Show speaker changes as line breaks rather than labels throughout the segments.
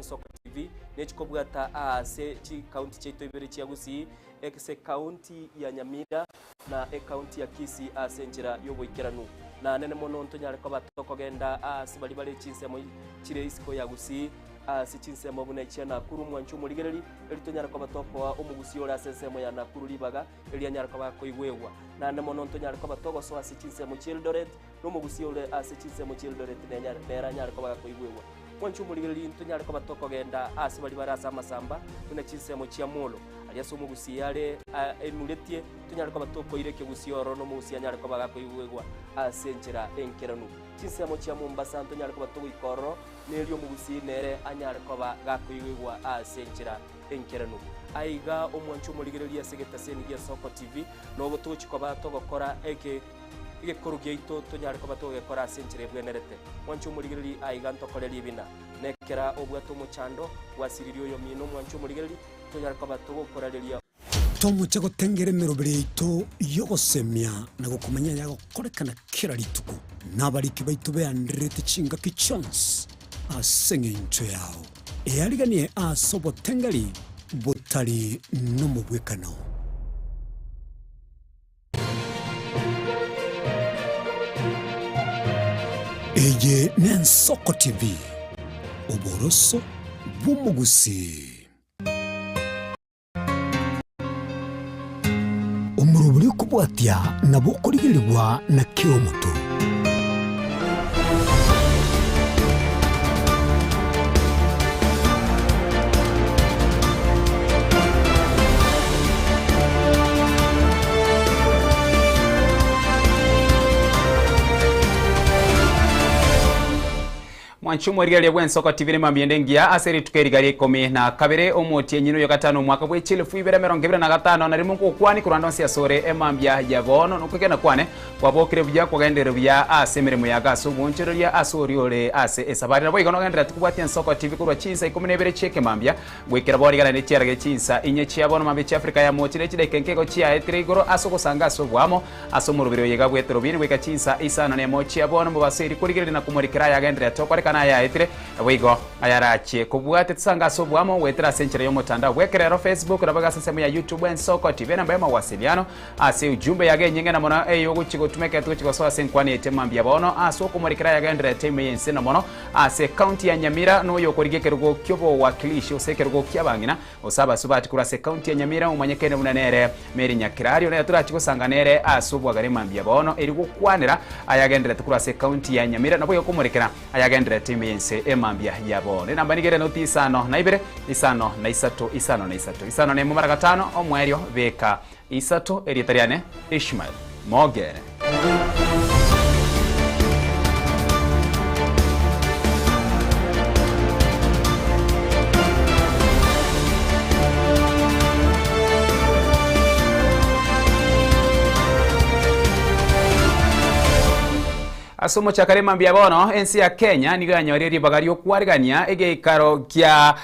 Ensoko TV nechikobwata aase chikaunti chiaito ibere chia Gusii, ase ekaunti ya Nyamira na ekaunti ya Kisii ase enchera y'oboikeranu. Naanene mono ntonyare koba tokogenda aase baria bare chinsemo chire isiko ya Gusii, ase chinsemo buna echia Nakuru mwanche omorigereri, erio tonyare koba tokoa omogusii ore ase ensemo ya Nakuru ribaga, erio anyare koba akoigwegwa. Naende mono ntonyare koba togosoa ase chinsemo chi'Eldoret, na omogusii ore ase chinsemo chi'Eldoret nenyare nere anyare koba gakoigwegwa. Mwanche omorigereri ntonyare koba tokogenda ase baria bare ase amasamba, buna chinsemo chia Molo, aria ase omogusii are enuretie, tonyare koba tokoira ekegusii ororo na omogusii anyare koba gakoigwegwa ase enchera enkeranu. Chinsemo chia Mombasa ntonyare koba togoika ororo, na erio omogusii nere anyare koba gakoigwegwa ase enchera enkeranu. Aiga omwanche omorigereria ase egetaseni gia Soko TV, nobo togochia koba togokora eke egekoro giaito tonyare koba togegekora ase enchera ebwenerete. Mwanche omorigereria aiga ntokore ribina. Nekera obwate omochando, gwasiririe oyomino omwanche omorigereria, tonyare koba togokorareria.
Tomoche gotengera emeroberi yaito y'ogosemia na gokomanya ayagokorekana kera rituko, na abariki baito beandererete chingaki chionsi ase engencho yao. Eariganie ase obotengeri botari nomobwekano. Eye n'Ensoko TV, oboroso bw'omogusii. Omorobori okobwatia nabo okorigerigwa na kera omoto.
Mwanche omorigereria bw'ensoko tibiri mambia ende engiya ase rituko eriga ria ikomi na kabere omotienyi noyo gatano omwaka bwe chielfu ibere emerongo ebere na gatano na rimo ngokwani korwa ande onsi asore emambia ya bono nokwegena kwane kwabokire buya kwagenderire buya ase emeremo yago ase obonchoreria ase oria ore ase esabari naboigo nogenderereti kobwatia ensoko TV korwa chinsa ikomi na ibere chi'ekemambia goikera bono rigana chiarage chinsa inye chia bono mambia chi'Afrika ya mochire chidaika nkeigo chiaetire igoro ase ogosanga ase oboamo Ase omoroberi oye iga bw'eterobini goika chinsa isano nemo chia bono mobaso erio korigereria na komorikera ayagendererete okorekana ayaetire, naboigo ayarachie kobwatia tisango ase oboamo goetera ase enchera y'omotandao bw'ekerero, Facebook, naboigo ase ensemo ya YouTube, Ensoko TV, enamba y'amawasiliano ase ujumbe yago enyinge na mono eyogochia gotumeka etogochia gosoa ase enkwana yaito mambia bono ase okomorikera ayagendererete ime y'ense na mono ase ecounty ya Nyamira noyokorigia ekerogo ki'obowakilishi gose ekerogo ki'abang'ina Gose abasubati korwa ase ekaunti ya Nyamira omanyekene buna nere Mary Nyakerario nere torachi gosanga nere ase obwagare mambia bono eri gokwanera ayagendererete korwa ase ekaunti ya Nyamira naboigo komorekera ayagendererete ime y'ense emambia ya bono. Enamba nigo ere noti isano na ibere isano na isato isano na isato isano na emo mara gatano omoerio beka isato erieta riane Ishmael Mogere. Ase omochakano mambia bono, ense ya Kenya nigo yanyorire ribaga ri'okwarigania egeikaro kia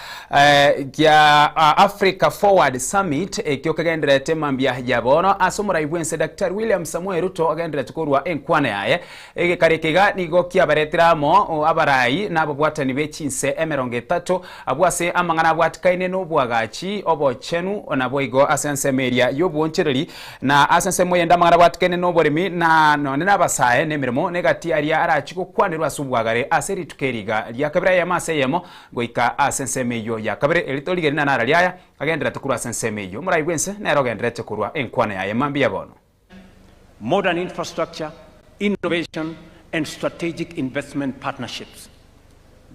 gia Africa Forward Summit ekio kegendererete mambia ya bono ase omorai bw'ense Daktari William Samoei Ruto agendererete korwa enkwana yaye. Egekaro eke iga nigo kiabaretire amo abarai na ababwatani be chinse emerongo etato abwo ase amang'ana abwatikaine n'oboagachi, obochenu naboigo ase ensemo eria y'obwonchereri Na ase ensemo eyende amang'ana abwatikene noboremi, na nonye nabasae, na emeremo, na egati aria arachie gokwanerwa ase obwagare ase rituko eri iga ria kabere eyemo ase eyemo, goika ase ensemo eyio ya kabere. Eri torigeri na nara riaya, agendererete korwa ase ensemo eyio. Omorai bw'ense nere ogendererete korwa enkwana yaye mambia bono.
Modern infrastructure, innovation and strategic investment partnerships.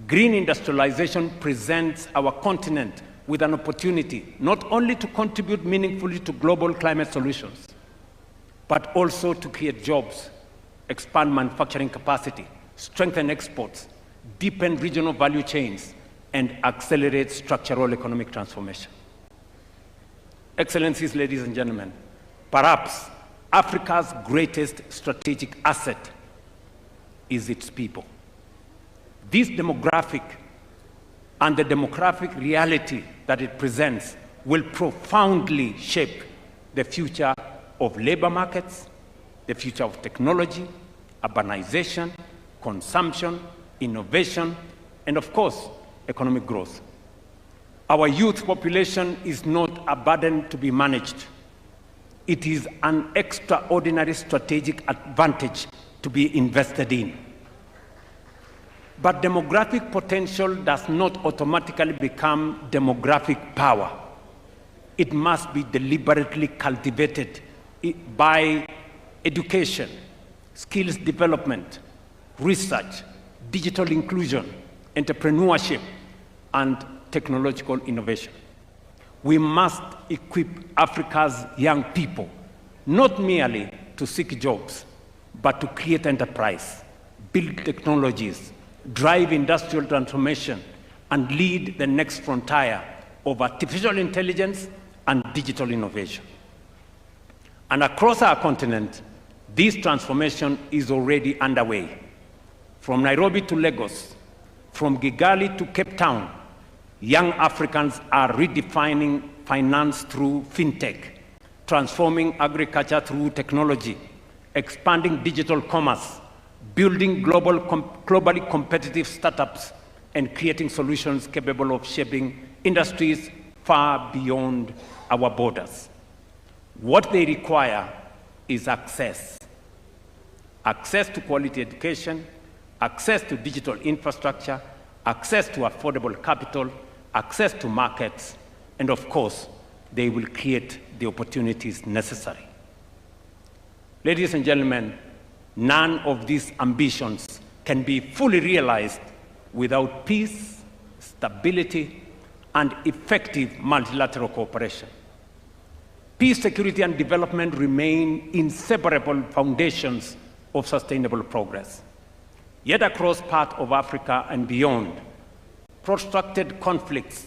Green industrialization presents our continent with an opportunity not only to contribute meaningfully to global climate solutions, but also to create jobs, expand manufacturing capacity, strengthen exports, deepen regional value chains, and accelerate structural economic transformation. Excellencies, ladies and gentlemen, perhaps Africa's greatest strategic asset is its people. This demographic and the demographic reality that it presents will profoundly shape the future of labor markets, the future of technology, urbanization, consumption, innovation, and of course, economic growth. Our youth population is not a burden to be managed. It is an extraordinary strategic advantage to be invested in. But demographic potential does not automatically become demographic power. It must be deliberately cultivated by education, skills development, research, digital inclusion, entrepreneurship, and technological innovation. We must equip Africa's young people not merely to seek jobs, but to create enterprise, build technologies, drive industrial transformation, and lead the next frontier of artificial intelligence and digital innovation. And across our continent, this transformation is already underway. From Nairobi to Lagos, from Kigali to Cape Town, young Africans are redefining finance through fintech, transforming agriculture through technology, expanding digital commerce, building globally competitive startups, and creating solutions capable of shaping industries far beyond our borders. What they require is access. Access to quality education, access to digital infrastructure, access to affordable capital, access to markets, and of course, they will create the opportunities necessary. Ladies and gentlemen, none of these ambitions can be fully realized without peace, stability, and effective multilateral cooperation. Peace, security, and development remain inseparable foundations of sustainable progress. Yet across part of Africa and beyond, protracted conflicts,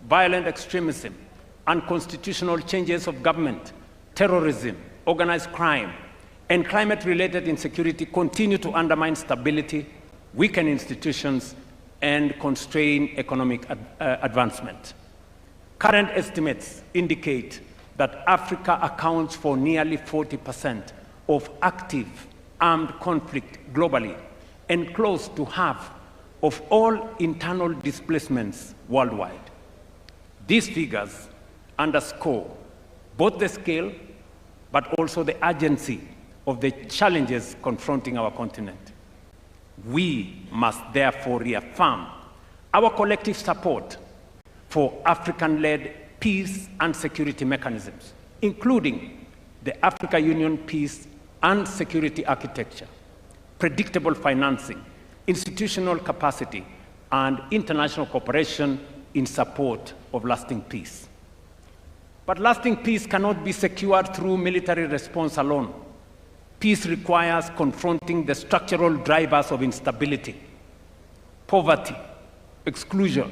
violent extremism, unconstitutional changes of government, terrorism, organized crime, and climate-related insecurity continue to undermine stability, weaken institutions, and constrain economic advancement. Current estimates indicate that Africa accounts for nearly 40% of active armed conflict globally and close to half of all internal displacements worldwide. These figures underscore both the scale but also the urgency of the challenges confronting our continent. We must therefore reaffirm our collective support for African-led peace and security mechanisms, including the Africa Union Peace and Security Architecture, predictable financing, institutional capacity, and international cooperation in support of lasting peace. But lasting peace cannot be secured through military response alone. Peace requires confronting the structural drivers of instability, poverty, exclusion,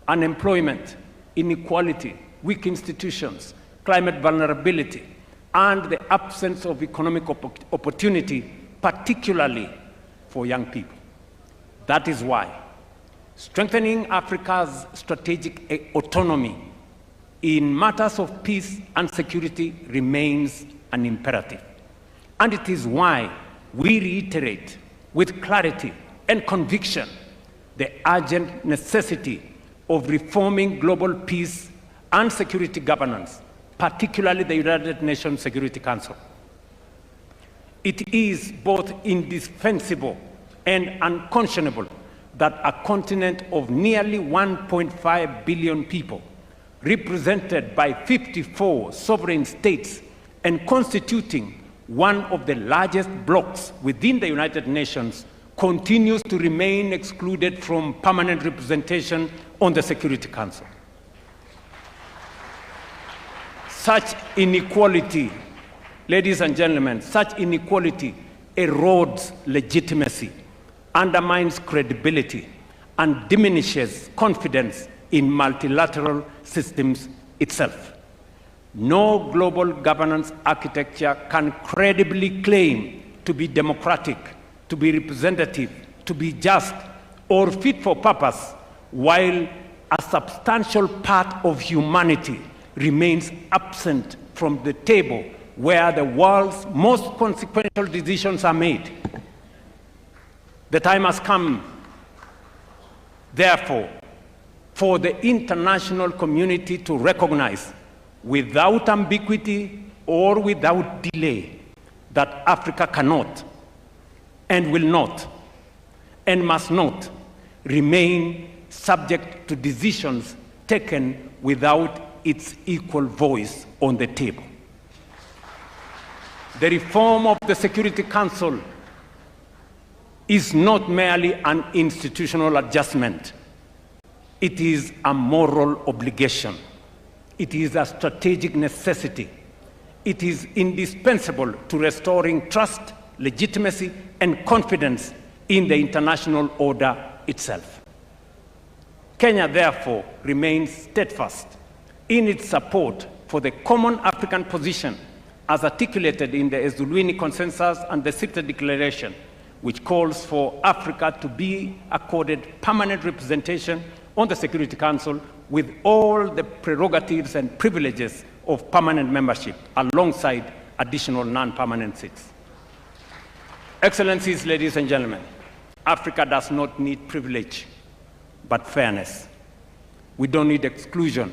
unemployment, inequality, weak institutions, climate vulnerability, and the absence of economic opportunity, particularly for young people. That is why strengthening Africa's strategic autonomy in matters of peace and security remains an imperative. And it is why we reiterate with clarity and conviction the urgent necessity of reforming global peace and security governance, particularly the United Nations Security Council. It is both indispensable and unconscionable that a continent of nearly 1.5 billion people, represented by 54 sovereign states and constituting one of the largest blocs within the United Nations, continues to remain excluded from permanent representation on the Security Council. Such inequality, ladies and gentlemen, such inequality erodes legitimacy, undermines credibility, and diminishes confidence in multilateral systems itself. No global governance architecture can credibly claim to be democratic, to be representative, to be just, or fit for purpose, while a substantial part of humanity remains absent from the table where the world's most consequential decisions are made. The time has come, therefore, for the international community to recognize without ambiguity or without delay that Africa cannot and will not and must not remain subject to decisions taken without its equal voice on the table. The reform of the Security Council is not merely an institutional adjustment. It is a moral obligation. It is a strategic necessity. It is indispensable to restoring trust, legitimacy, and confidence in the international order itself. Kenya, therefore, remains steadfast in its support for the common African position as articulated in the Ezulwini Consensus and the Sirte Declaration, which calls for Africa to be accorded permanent representation on the Security Council with all the prerogatives and privileges of permanent membership alongside additional non-permanent seats. Excellencies, ladies and gentlemen, Africa does not need privilege, but fairness. We don't need exclusion,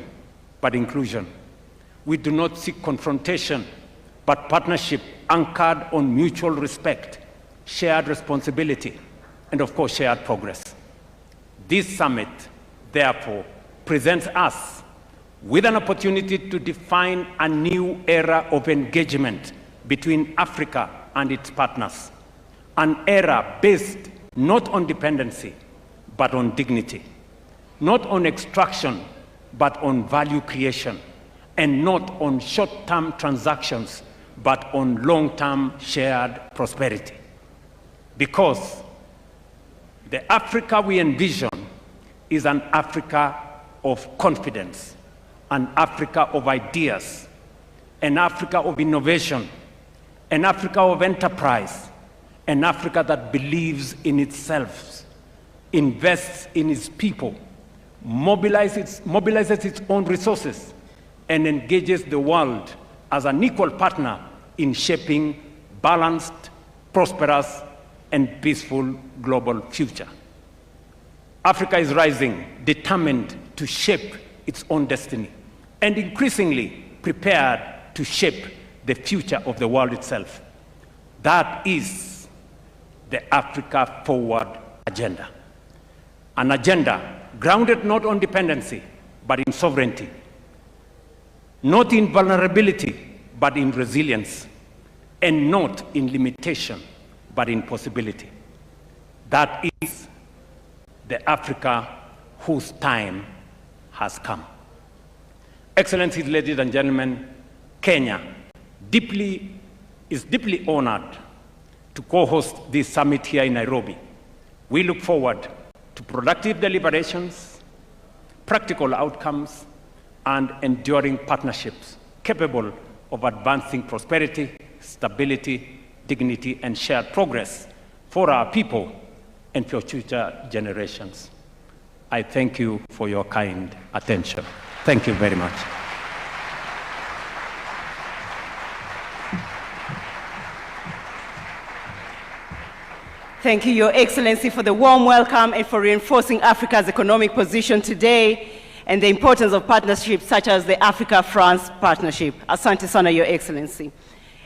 but inclusion. We do not seek confrontation, but partnership anchored on mutual respect, shared responsibility, and of course, shared progress. This summit, therefore, presents us with an opportunity to define a new era of engagement between Africa and its partners, an era based not on dependency, but on dignity, not on extraction, but on value creation, and not on short-term transactions, but on long-term shared prosperity. Because the Africa we envision is an Africa of confidence, an Africa of ideas, an Africa of innovation, an Africa of enterprise, an Africa that believes in itself, invests in its people, mobilizes, mobilizes its own resources, and engages the world as an equal partner in shaping balanced, prosperous, and peaceful global future. Africa is rising, determined to shape its own destiny, and increasingly prepared to shape the future of the world itself. That is the Africa Forward agenda. An agenda grounded not on dependency, but in sovereignty, not in vulnerability, but in resilience, and not in limitation, but in possibility. That is the Africa whose time has come. Excellencies, ladies and gentlemen, Kenya deeply, is deeply honored to co-host this summit here in Nairobi. We look forward to productive deliberations, practical outcomes, and enduring partnerships capable of advancing prosperity, stability, dignity, and shared progress for our people and for future generations. I thank you for your kind attention. Thank you very much.
Thank you, Your Excellency, for the warm welcome and for reinforcing Africa's economic position today and the importance of partnerships such as the Africa-France partnership. Asante sana, Your Excellency.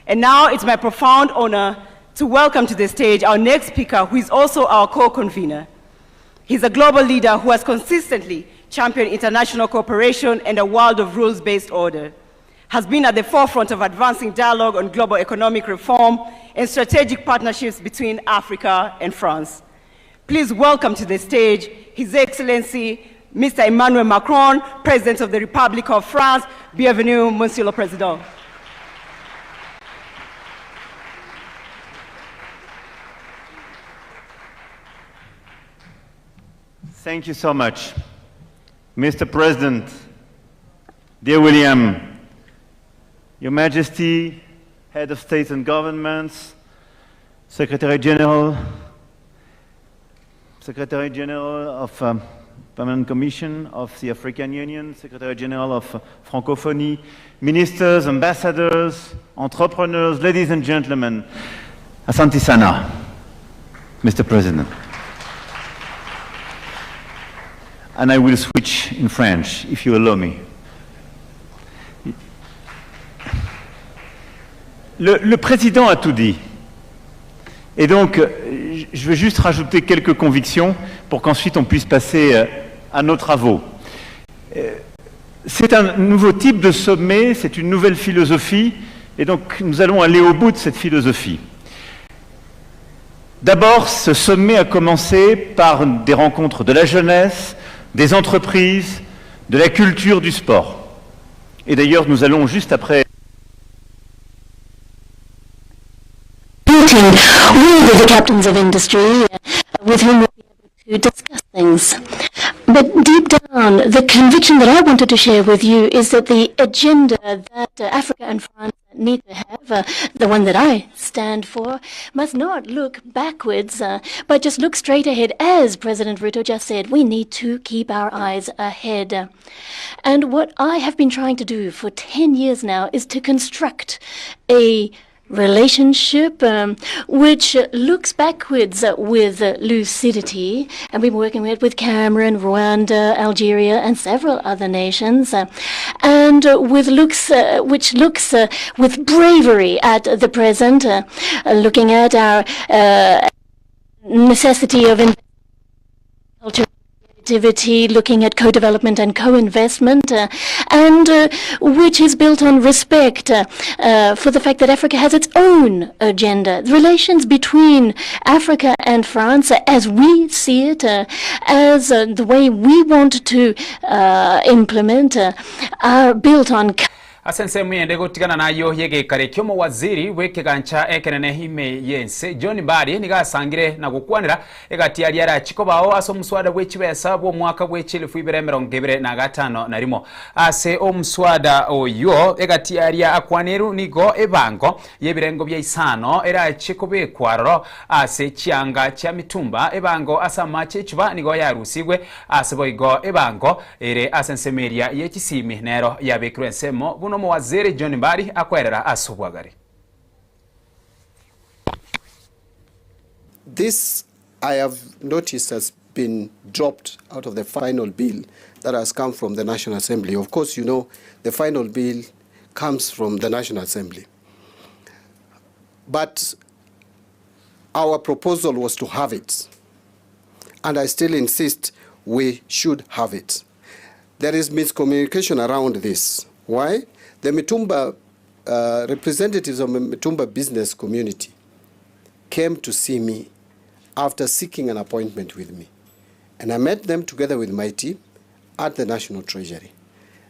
And now it's my profound honor to welcome to the stage our next speaker, who is also our co-convener. He's a global leader who has consistently championed international cooperation and a world of rules-based order, has been at the forefront of advancing dialogue on global economic reform and strategic partnerships between Africa and France. Please welcome to the stage His Excellency, Mr. Emmanuel Macron, President of the Republic of France. Bienvenue, Monsieur le Président.
Thank you so much. Mr. President, dear William, Your Majesty, Head of States and Governments, Secretary General, Secretary General of Permanent Commission of the African Union, Secretary General of Francophonie, ministers, ambassadors, entrepreneurs, ladies and gentlemen, Asante sana, Mr. President. And I will switch in French, if you allow me. Le, le président a tout dit. Et donc, je veux juste rajouter quelques convictions pour qu'ensuite on puisse passer à nos travaux. C'est un nouveau type de sommet, c'est une nouvelle philosophie, et donc nous allons aller au bout de cette philosophie. D'abord, ce sommet a commencé par des rencontres de la jeunesse, des entreprises, de la culture, du sport. Et d'ailleurs, nous allons juste après
meeting with the captains of industry with whom we'll be able to discuss things. But deep down, the conviction that I wanted to share with you is that the agenda that Africa and France need to have, the one that I stand for, must not look backwards, but just look straight ahead. As President Ruto just said, we need to keep our eyes ahead. And what I have been trying to do for 10 years now is to construct a relationship which looks backwards with lucidity. And we've been working with Cameroon, Rwanda, Algeria, and several other nations, and which looks with bravery at the present, looking at our necessity of culture, creativity, looking at co-development and co-investment, and which is built on respect for the fact that Africa has its own agenda. The relations between Africa and France, as we see it, as the way we want to implement, are built on
Ase ensemo eyende gotigana nayo yegekare ki'omowaziri bw'ekegancha ekenene ime y'ense John Mbadi nigo asangire na gokwanera egati aria arachi kobao ase omuswada bw'echibesa bw'omwaka bw'echilifu ibere emerongo ebere na gatano na rimo. Ase omuswada oywo egati aria akwaniru nigo ebango y'ebirengo bia isano erache kobekwa aroro ase chianga chia mitumba ebango ase amache echuba nigo yarusigwe ase boigo ebango ere ase ensemo eria y'echisimi nero yabekirwe ensemo buna omowaziri John Mbadi akwerera ase obwagare.
This, I have noticed, has been dropped out of the final bill that has come from the National Assembly. Of course, you know, the final bill comes from the National Assembly. But our proposal was to have it. And I still insist we should have it. There is miscommunication around this. Why? The Mitumba representatives of the Mitumba business community came to see me after seeking an appointment with me. And I met them together with my team at the National Treasury.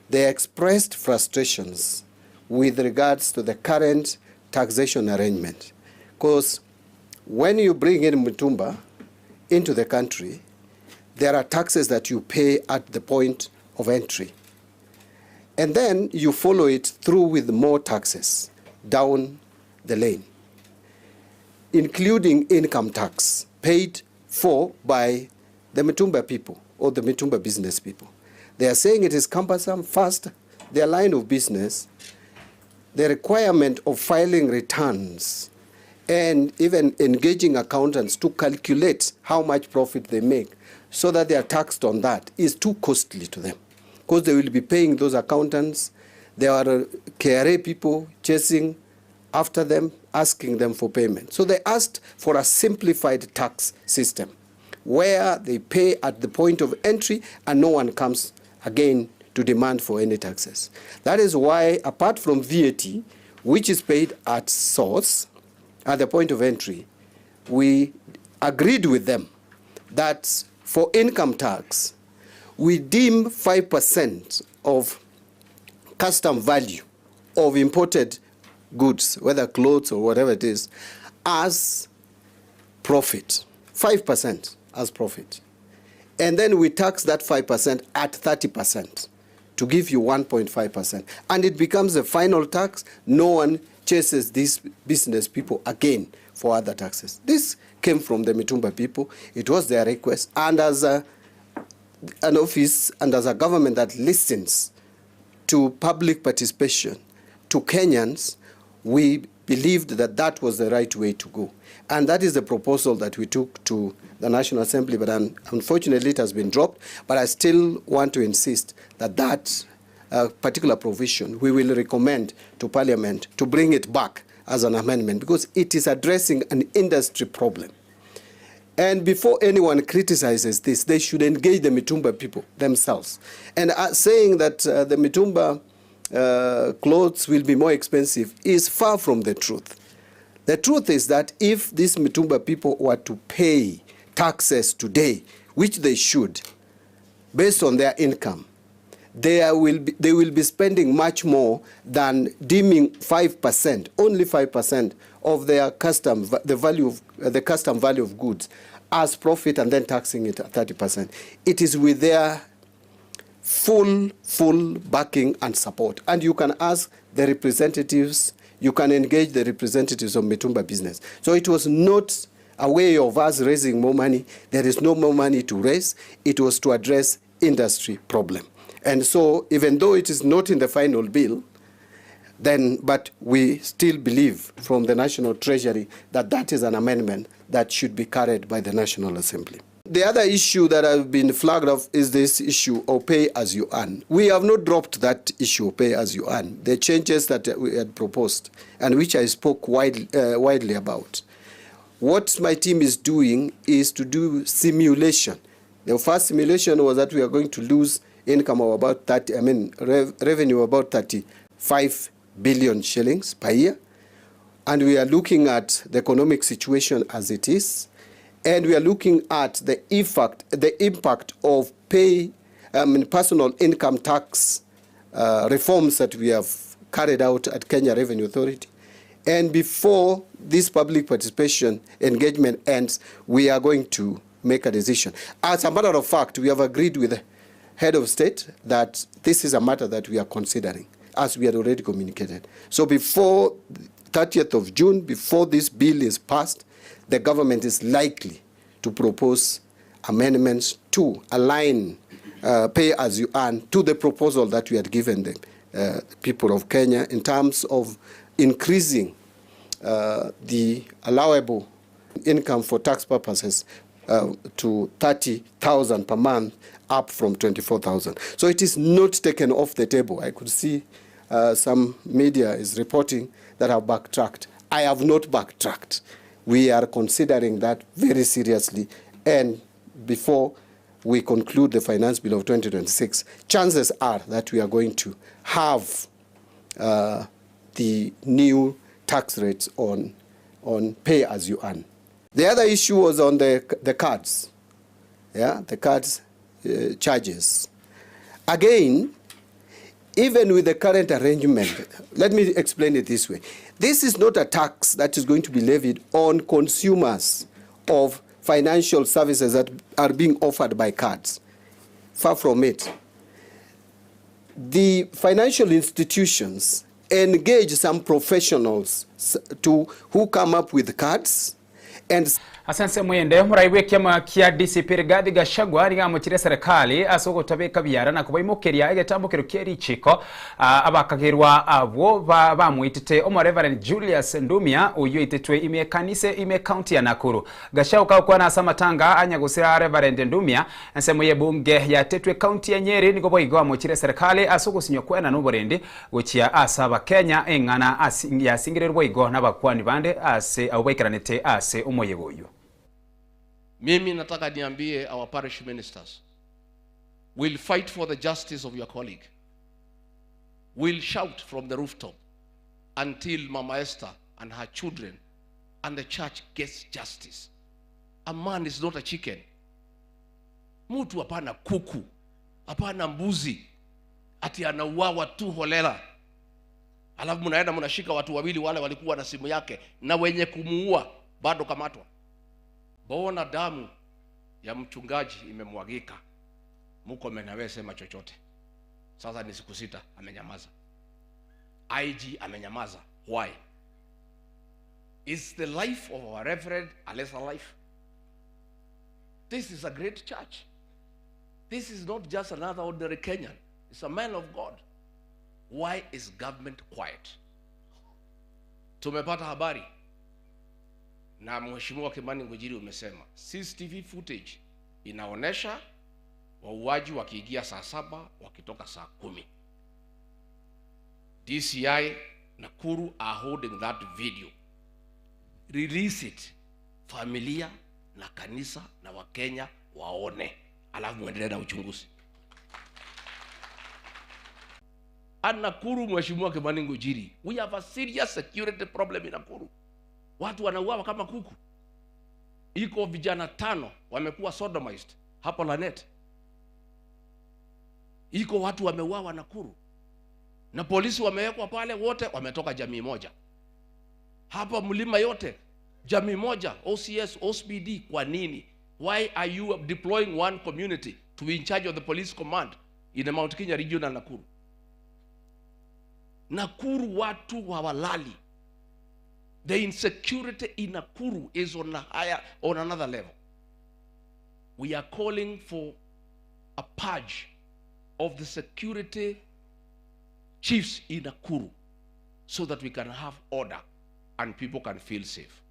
They expressed frustrations with regards to the current taxation arrangement. Because when you bring in Mitumba into the country, there are taxes that you pay at the point of entry. And then you follow it through with more taxes down the lane, including income tax paid for by the Mitumba people or the Mitumba business people. They are saying it is cumbersome. First, their line of business, the requirement of filing returns and even engaging accountants to calculate how much profit they make so that they are taxed on that is too costly to them, because they will be paying those accountants. There are KRA people chasing after them, asking them for payment. So they asked for a simplified tax system where they pay at the point of entry and no one comes again to demand for any taxes. That is why, apart from VAT, which is paid at source, at the point of entry, we agreed with them that for income tax, we deem 5% of custom value of imported goods, whether clothes or whatever it is, as profit, 5% as profit. And then we tax that 5% at 30% to give you 1.5%. And it becomes a final tax. No one chases these business people again for other taxes. This came from the Mitumba people. It was their request. And as an office and as a government that listens to public participation, to Kenyans, we believed that that was the right way to go. And that is the proposal that we took to the National Assembly, but unfortunately it has been dropped. But I still want to insist that that particular provision, we will recommend to Parliament to bring it back as an amendment, because it is addressing an industry problem. And before anyone criticizes this, they should engage the Mitumba people themselves. And saying that the Mitumba clothes will be more expensive is far from the truth. The truth is that if these Mitumba people were to pay taxes today, which they should, based on their income, they will be spending much more than deeming 5%, only 5% of their custom, the value of the custom value of goods as profit and then taxing it at 30%. It is with their full backing and support. And you can ask the representatives, you can engage the representatives of Mitumba business. So it was not a way of us raising more money. There is no more money to raise. It was to address industry problem. And so even though it is not in the final bill, but we still believe from the National Treasury that that is an amendment that should be carried by the National Assembly. The other issue that has been flagged off is this issue of pay as you earn. We have not dropped that issue of pay as you earn. The changes that we had proposed and which I spoke widely about. What my team is doing is to do simulation. The first simulation was that we are going to lose income of about 30, I mean, revenue of about 35 billion shillings per year. And we are looking at the economic situation as it is. And we are looking at the impact of pay, I mean, personal income tax reforms that we have carried out at Kenya Revenue Authority. And before this public participation engagement ends, we are going to make a decision. As a matter of fact, we have agreed with the head of state that this is a matter that we are considering, as we had already communicated. So before 30th of June, before this bill is passed, the government is likely to propose amendments to align pay as you earn to the proposal that we had given the people of Kenya in terms of increasing the allowable income for tax purposes to 30,000 per month, up from 24,000. So it is not taken off the table. I could see some media is reporting that have backtracked. I have not backtracked. We are considering that very seriously, and before we conclude the Finance Bill of 2026, chances are that we are going to have the new tax rates on pay as you earn. The other issue was on the cards, the cards charges. Again, even with the current arrangement, let me explain it this way. This is not a tax that is going to be levied on consumers of financial services that are being offered by cards. Far from it. The financial institutions engage some professionals who come up with cards and
Asante mwende muraiwe kiama kia DCP Rigathi Gachagua rigamukire serikali asogotabeka biara na kubaimokeria egetambukiro kia richiko, abakagirwa abo bamwitite omo Reverend Julius Ndumia uyu itetwe ime kanise ime county ya Nakuru. Gachagua kwa na samatanga anyagusira Reverend Ndumia nsemo ye bunge ya tetwe county ya Nyeri niko boigo amukire serikali asogusinywa kwena nuburendi guchia asaba Kenya engana yasingirerwa igo nabakwani bande ase abo baikaranete ase omoyego uyu.
Mimi nataka niambie our parish ministers, we'll fight for the justice of your colleague. We'll shout from the rooftop until Mama Esther and her children and the church gets justice. A man is not a chicken. Mtu hapana kuku, hapana mbuzi, ati anauawa tu holela. Alafu mnaenda mnashika watu wawili wale walikuwa na simu yake na wenye kumuua bado kamatwa. Mbona damu ya mchungaji imemwagika? Murkomen hawezi sema chochote. Sasa ni siku 6 amenyamaza. IG amenyamaza. Why? Is the life of our reverend a lesser life? This is a great church. This is not just another ordinary Kenyan. It's a man of God. Why is government quiet? Tumepata habari na Mheshimiwa Kimani Ngunjiri umesema CCTV footage inaonesha wauaji wakiingia saa saba wakitoka saa kumi. DCI Nakuru are holding that video. Release it, familia na kanisa na Wakenya waone, alafu muendelee na uchunguzi. And Nakuru, Mheshimiwa Kimani Ngunjiri, we have a serious security problem in Nakuru. Watu wanauawa kama kuku. Iko vijana tano wamekuwa sodomized hapo Lanet. Iko watu wameuawa Nakuru na polisi wamewekwa pale, wote wametoka jamii moja. Hapa mlima yote jamii moja, OCS, OCPD. Kwa nini? Why are you deploying one community to be in charge of the police command in the Mount Kenya region and Nakuru? Nakuru watu hawalali. The insecurity in Nakuru is on a higher, on another level. We are calling for a purge of the security chiefs in Nakuru so that we can have order and people can feel safe.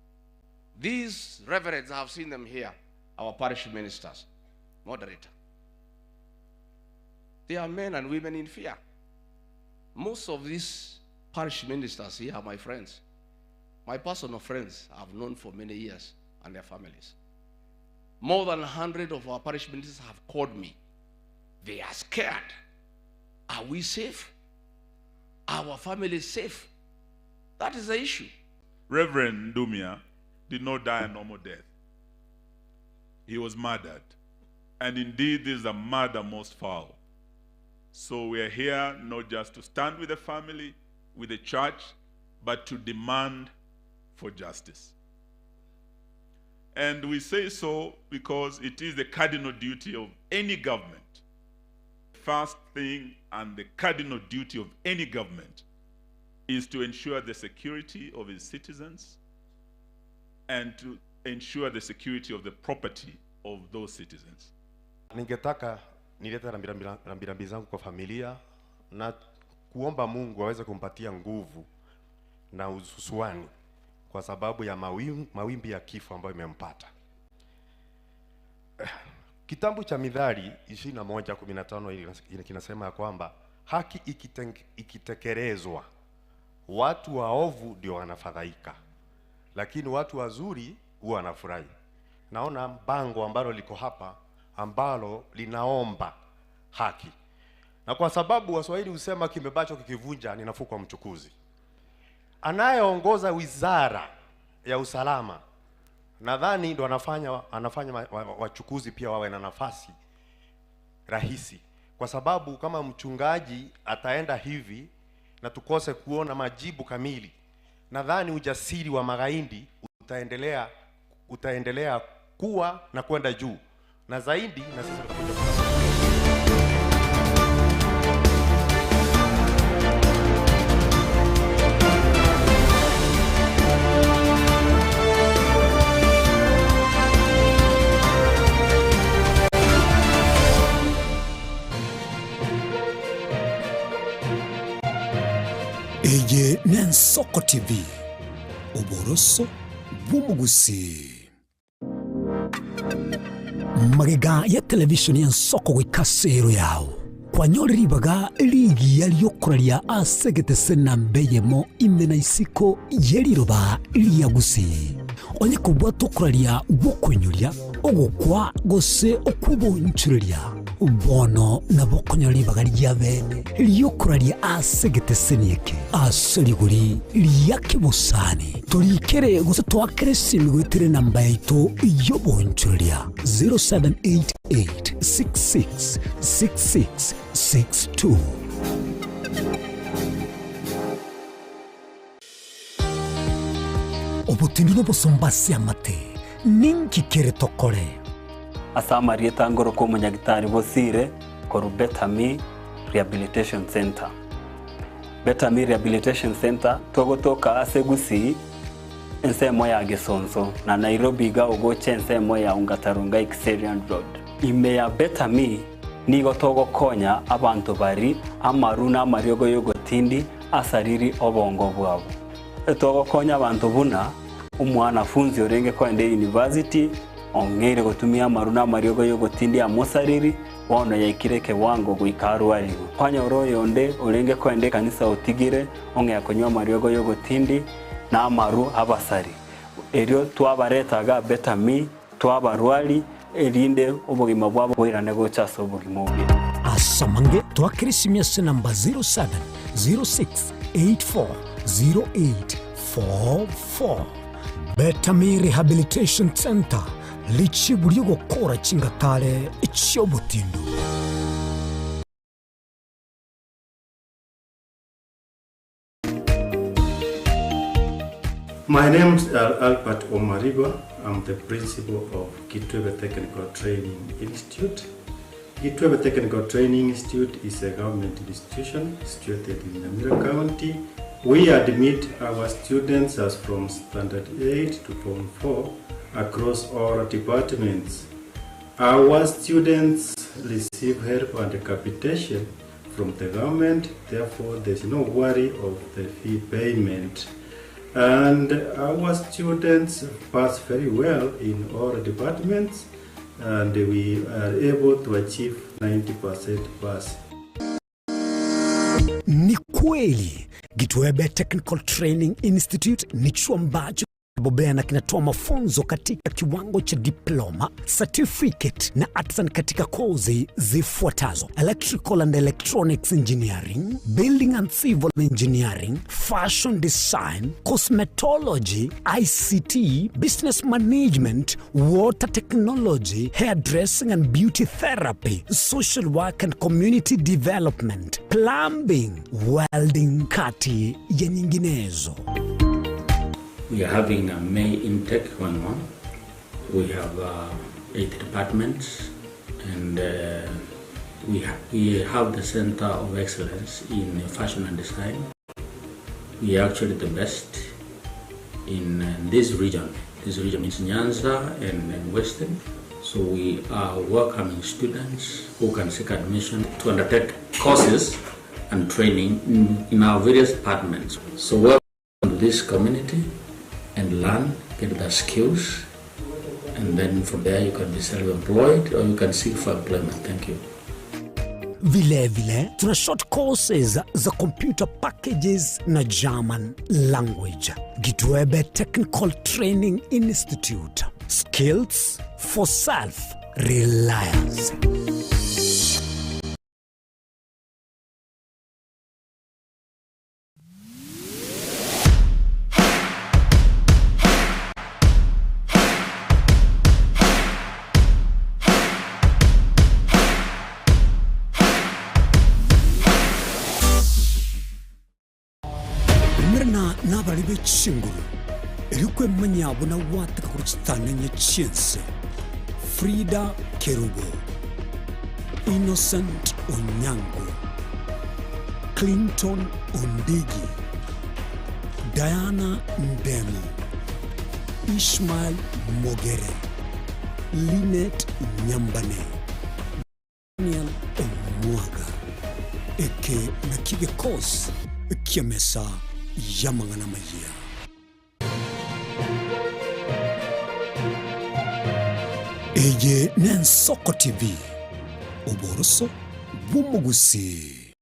These reverends, I have seen them here, our parish ministers, moderator. They are men and women in fear. Most of these parish ministers here are my friends. My personal friends I've known for many years and their families. More than 100 of our parish ministers have called me. They are scared. Are we safe? Our family is safe? That is the issue.
Reverend Ndumia did not die a normal death. He was murdered. And indeed, this is a murder most foul. So we are here not just to stand with the family, with the church, but to demand for justice. And we say so because it is the cardinal duty of any government. First thing and the cardinal duty of any government is to ensure the security of its citizens and to ensure the security of the property of those citizens.
Ningetaka nilete rambirambi zangu kwa familia na kuomba Mungu aweze kumpatia nguvu na ususuani kwa sababu ya mawimbi ya kifo ambayo imempata. Kitabu cha Mithali 21:15 kinasema ya kwamba haki ikitekelezwa watu waovu ndio wanafadhaika, lakini watu wazuri huwa wanafurahi. Naona bango ambalo liko hapa ambalo linaomba haki, na kwa sababu Waswahili husema kimebacho kikivunja ni nafuu kwa mchukuzi. Anayeongoza wizara ya usalama nadhani ndo anafanya wachukuzi pia wawe na nafasi rahisi, kwa sababu kama mchungaji ataenda hivi na tukose kuona majibu kamili, nadhani ujasiri wa magaidi utaendelea kuwa na kwenda juu na zaidi, na sisi tutakuja.
Eye n'Ensoko TV, oboroso bw'omogusii. Magega ya televishoni y'Ensoko goika ase ero yao, kwanyorire ribaga rigiya ri'okoraria ase egetese namba eyemo ime na isiko ye riroba ria Gusii. Onye kobwata okoraria gw'okoinyoria, ogokwa gose okw'obonchoreria, bono nabo okonyora ribaga ria bene ri'okoraria ase egeteseni eke ase rigori ria kebosani. Torikere gose toakere esimi goetera enamba yaito y'obonchoreria 0788666662. Obotindu nobosomba ase amate, ninki kere tokore?
Ase amarieta ngoroka omonyagitari Bosire korwa Better Me Rehabilitation Centre. Better Me Rehabilitation Centre togotoka ase Gusii ensemo ya Gesonso na Nairobi iga ogocha ensemo ya Ongata Rongai Kiserian Road. Ime ya Better Me nigo togokonya abanto bari amaru na amariogo y'ogotindi asariri obongo bwabo. Etogokonya abanto buna omwanafunzi orenge kogenda eyunivasiti, ong'eire gotumia amaru na amariogo y'ogotindia amosariri, bono yaikire ekewango goika arwarigwe. Kwanyora oyonde orenge kogenda ekanisa otigire, ong'ea konywa amariogo y'ogotindi na amaru abasari. Erio twabareta iga Betami, twabarwari, erinde obogima bwabo boirane gocha ase obogima obuya.
Ase amange twakera esimi ase enamba 0706840844. Betami Rehabilitation Centre, richibu ri'ogokora chingatare chi'obotindu.
My name is Albert Omariba. I'm the principal of Kitwebe Technical Training Institute. Kitwebe Technical Training Institute is a government institution situated in Nyamira County. We admit our students as from Standard 8 to Form 4 across all departments. Our students receive help and capitation from the government, therefore there's no worry of the fee payment. And our students pass very well in all departments and we are able to achieve 90% pass.
Ni kweli Gitwebe Technical Training Institute ni chuo ambacho bobea na kinatoa mafunzo katika kiwango cha diploma, certificate na artisan katika kozi zifuatazo: electrical and electronics engineering, building and civil engineering, fashion design, cosmetology, ICT, business management, water technology, hairdressing and beauty therapy, social work and community development, plumbing, welding, kati ya nyinginezo.
We are having a May intake going on. We have uh, eight departments and uh, we, ha we have the Center of Excellence in Fashion and Design. We are actually the best in uh, this region. This region is Nyanza and, and Western. So we are welcoming students who can seek admission to undertake courses and training in, in our various departments. So welcome to this community and learn, get the skills, and then from there you can be self-employed or you can seek for employment. Thank you.
Vilevile tuna short courses za computer packages na German language. Gitwebe Technical Training Institute. Skills for self reliance. Umerana nabari be chinguru, erio kwemanya buna gwateka korwa chitang'ani chi'ense. Frida Kerubo, Innocent Onyango, Clinton Ondigi, Diana Ndemo, Ishmael Mogere, Linet Nyambane, Daniel Omwaga. Eke nakio gekosi ki'emesa y'amang'ana amayia. Eye n'Ensoko TV, oboroso bw'omogusii.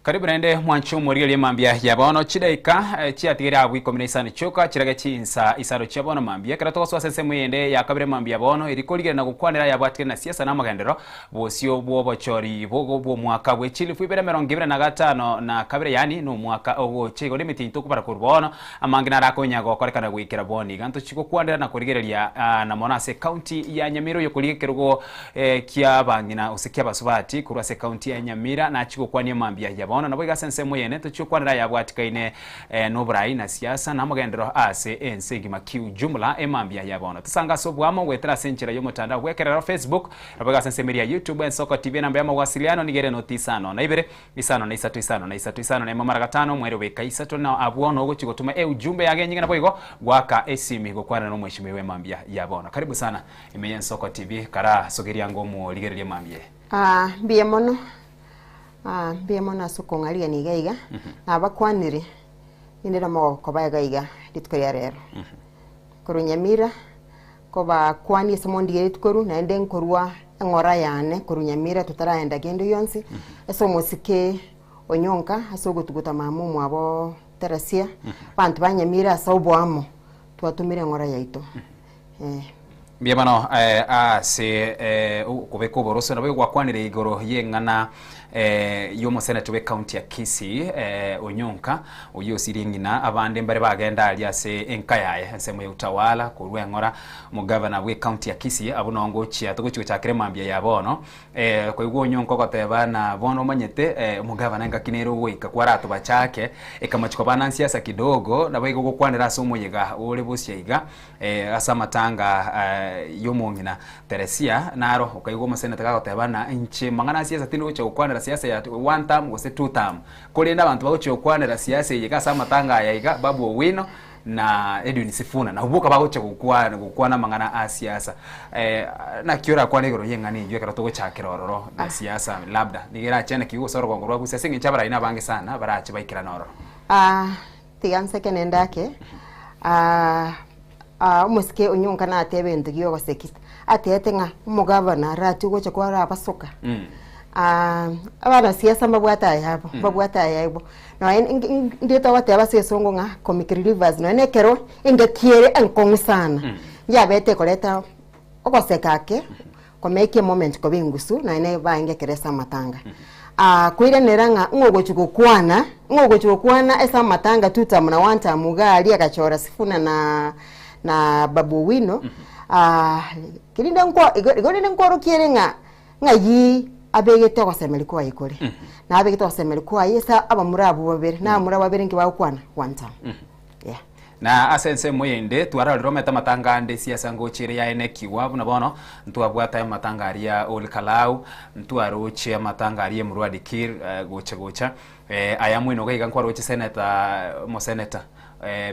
Karibu naende mwanche omorigereria mambia ya bono chidaika eh, chiatigere abwo ikomi na isano chioka chirage chinsa isano chia bono mambia ekero togosoa ase ensemo eyende ya kabere mambia bono eri korigereria na gokwanera yabwatigere na siasa na amagenderero bosio bw'obochori bogo bw'omwaka bwe chilifu ibere emerongo ibere na gatano na kabere yaani nomwaka ogocha igoro emetienyi tokobara korwa bono amange narakonya gokorekana goikera bono iga ntochi gokwanera na korigereria ah, na mono ase ekaunti ya Nyamira oyo korigia ekerogo eh, kia abang'ina gose kia abasubati korwa ase ekaunti ya Nyamira nachi gokwania mambia ya bono. bono. Naboigo ase ensemo eyene tochie gokwanera ayabwatikaine noborai na siasa na amagenderero ase ense engima kiujumla emambia ya bono. Tosange ase oboamo goetera ase enchera y'omotandao bw'ekerero Facebook, naboigo ase ensemo eria ya YouTube Ensoko TV enamba y'amawasiliano nigo ere noti isano na ibere isano na isato isano na isato isano na emo mara gatano mweri obeka isato na abwo nogochia gotuma eujumbe yage enyinge naboigo goaka esimi gokwana nomweshimiwa emambia ya bono. Karibu sana ime y'Ensoko TV kara sogeria ango omorigereria emambia eye.
Ah, mbuya mono, ah, mbuya mono ase okong'arigania iga iga, nabakwanire, nindire omogoko koba iga iga rituko ria rero. Korwa Nyamira, kobakwania ase mondigeretie korwa, naende nkorwa eng'ora yane korwa Nyamira totaraenda kende gionsi, ase omosike onyonka ase ogotuguta mama omwabo Teresia, abanto ba Nyamira ase oboamo, twatomire eng'ora yaito eh.
Mbuya mono ase okobeka oboroso nabo gwakwanire igoro y'eng'ana y'omosenate bw'ecounty ya Kisii Onyonka oyio osirie ng'ina abande mbare bagenda aria ase enka yaye ensemo ya Utawala korwa eng'ora omogavana bw'ecounty ya Kisii abwo noo ngochia togochia gochakera emambia ya bono Koigwa onyonka ogoteba na bono omanyete omogavana engaki nere ogoika kwaratobachake ekamachiko bana nsiasa kidogo naboigo gokwanera ase omoyega ore bosia iga ase amatanga y'omong'ina Teresia naro okaigwa omoseneta gagoteba na inche mang'ana a siasa tindi gochia gokwanera siasa ya one term gose two term korende abanto bagochia gokwanera siasa eye iga ase amatanga aya iga Babu Owino na Edwin Sifuna nabwo boka bagochia gokwana gokwana amang'ana a siasa naki orakwane igoro y'eng'ana eywo ekero togochakera ororo na siasa labda nigo erache naki gose orogongo rwa Gusii ase eng'encho abarai nabange sana barache baikerane ororo.
Tiga nseke nende ake, omosike onyonka natebe egento gia ogosekisa, atebete ng'a omogavana arachie gocha kwara abasoka. Abanasiasa mbabwate ayabo, mbabwate ayabo. Nonya ndire togoteba ase egesongo ng'a comic relievers nonya na ekero engaki ere enkong'u sana, yabete ekoreta ogoseka ake, komake emoment koba engusu nonya na ebaenge ekero ase amatanga. Koiranera ng'a ng'o ogochi gokwana, ng'o ogochi gokwana ase amatanga two term na one term iga aria agachora Sifuna na na Babu Owino, rinde nko igo rende nkworokia ere ng'a Ng'ai abegete ogosemeria kwaye kore? Na abegete ogosemeria kwaye ase abamura abwo babere, na abamura babere inki bagokwana? One term. Yeah.
Na ase ensemo eyende twarorire omete amatanga ande siasa ngochia ere yaenekigwa buna bono ntwabwate amatanga aria Ol Kalou, ntwaroche amatanga aria Emurua Dikirr gocha gocha aya mwene iga iga nkwaroche senator omosenator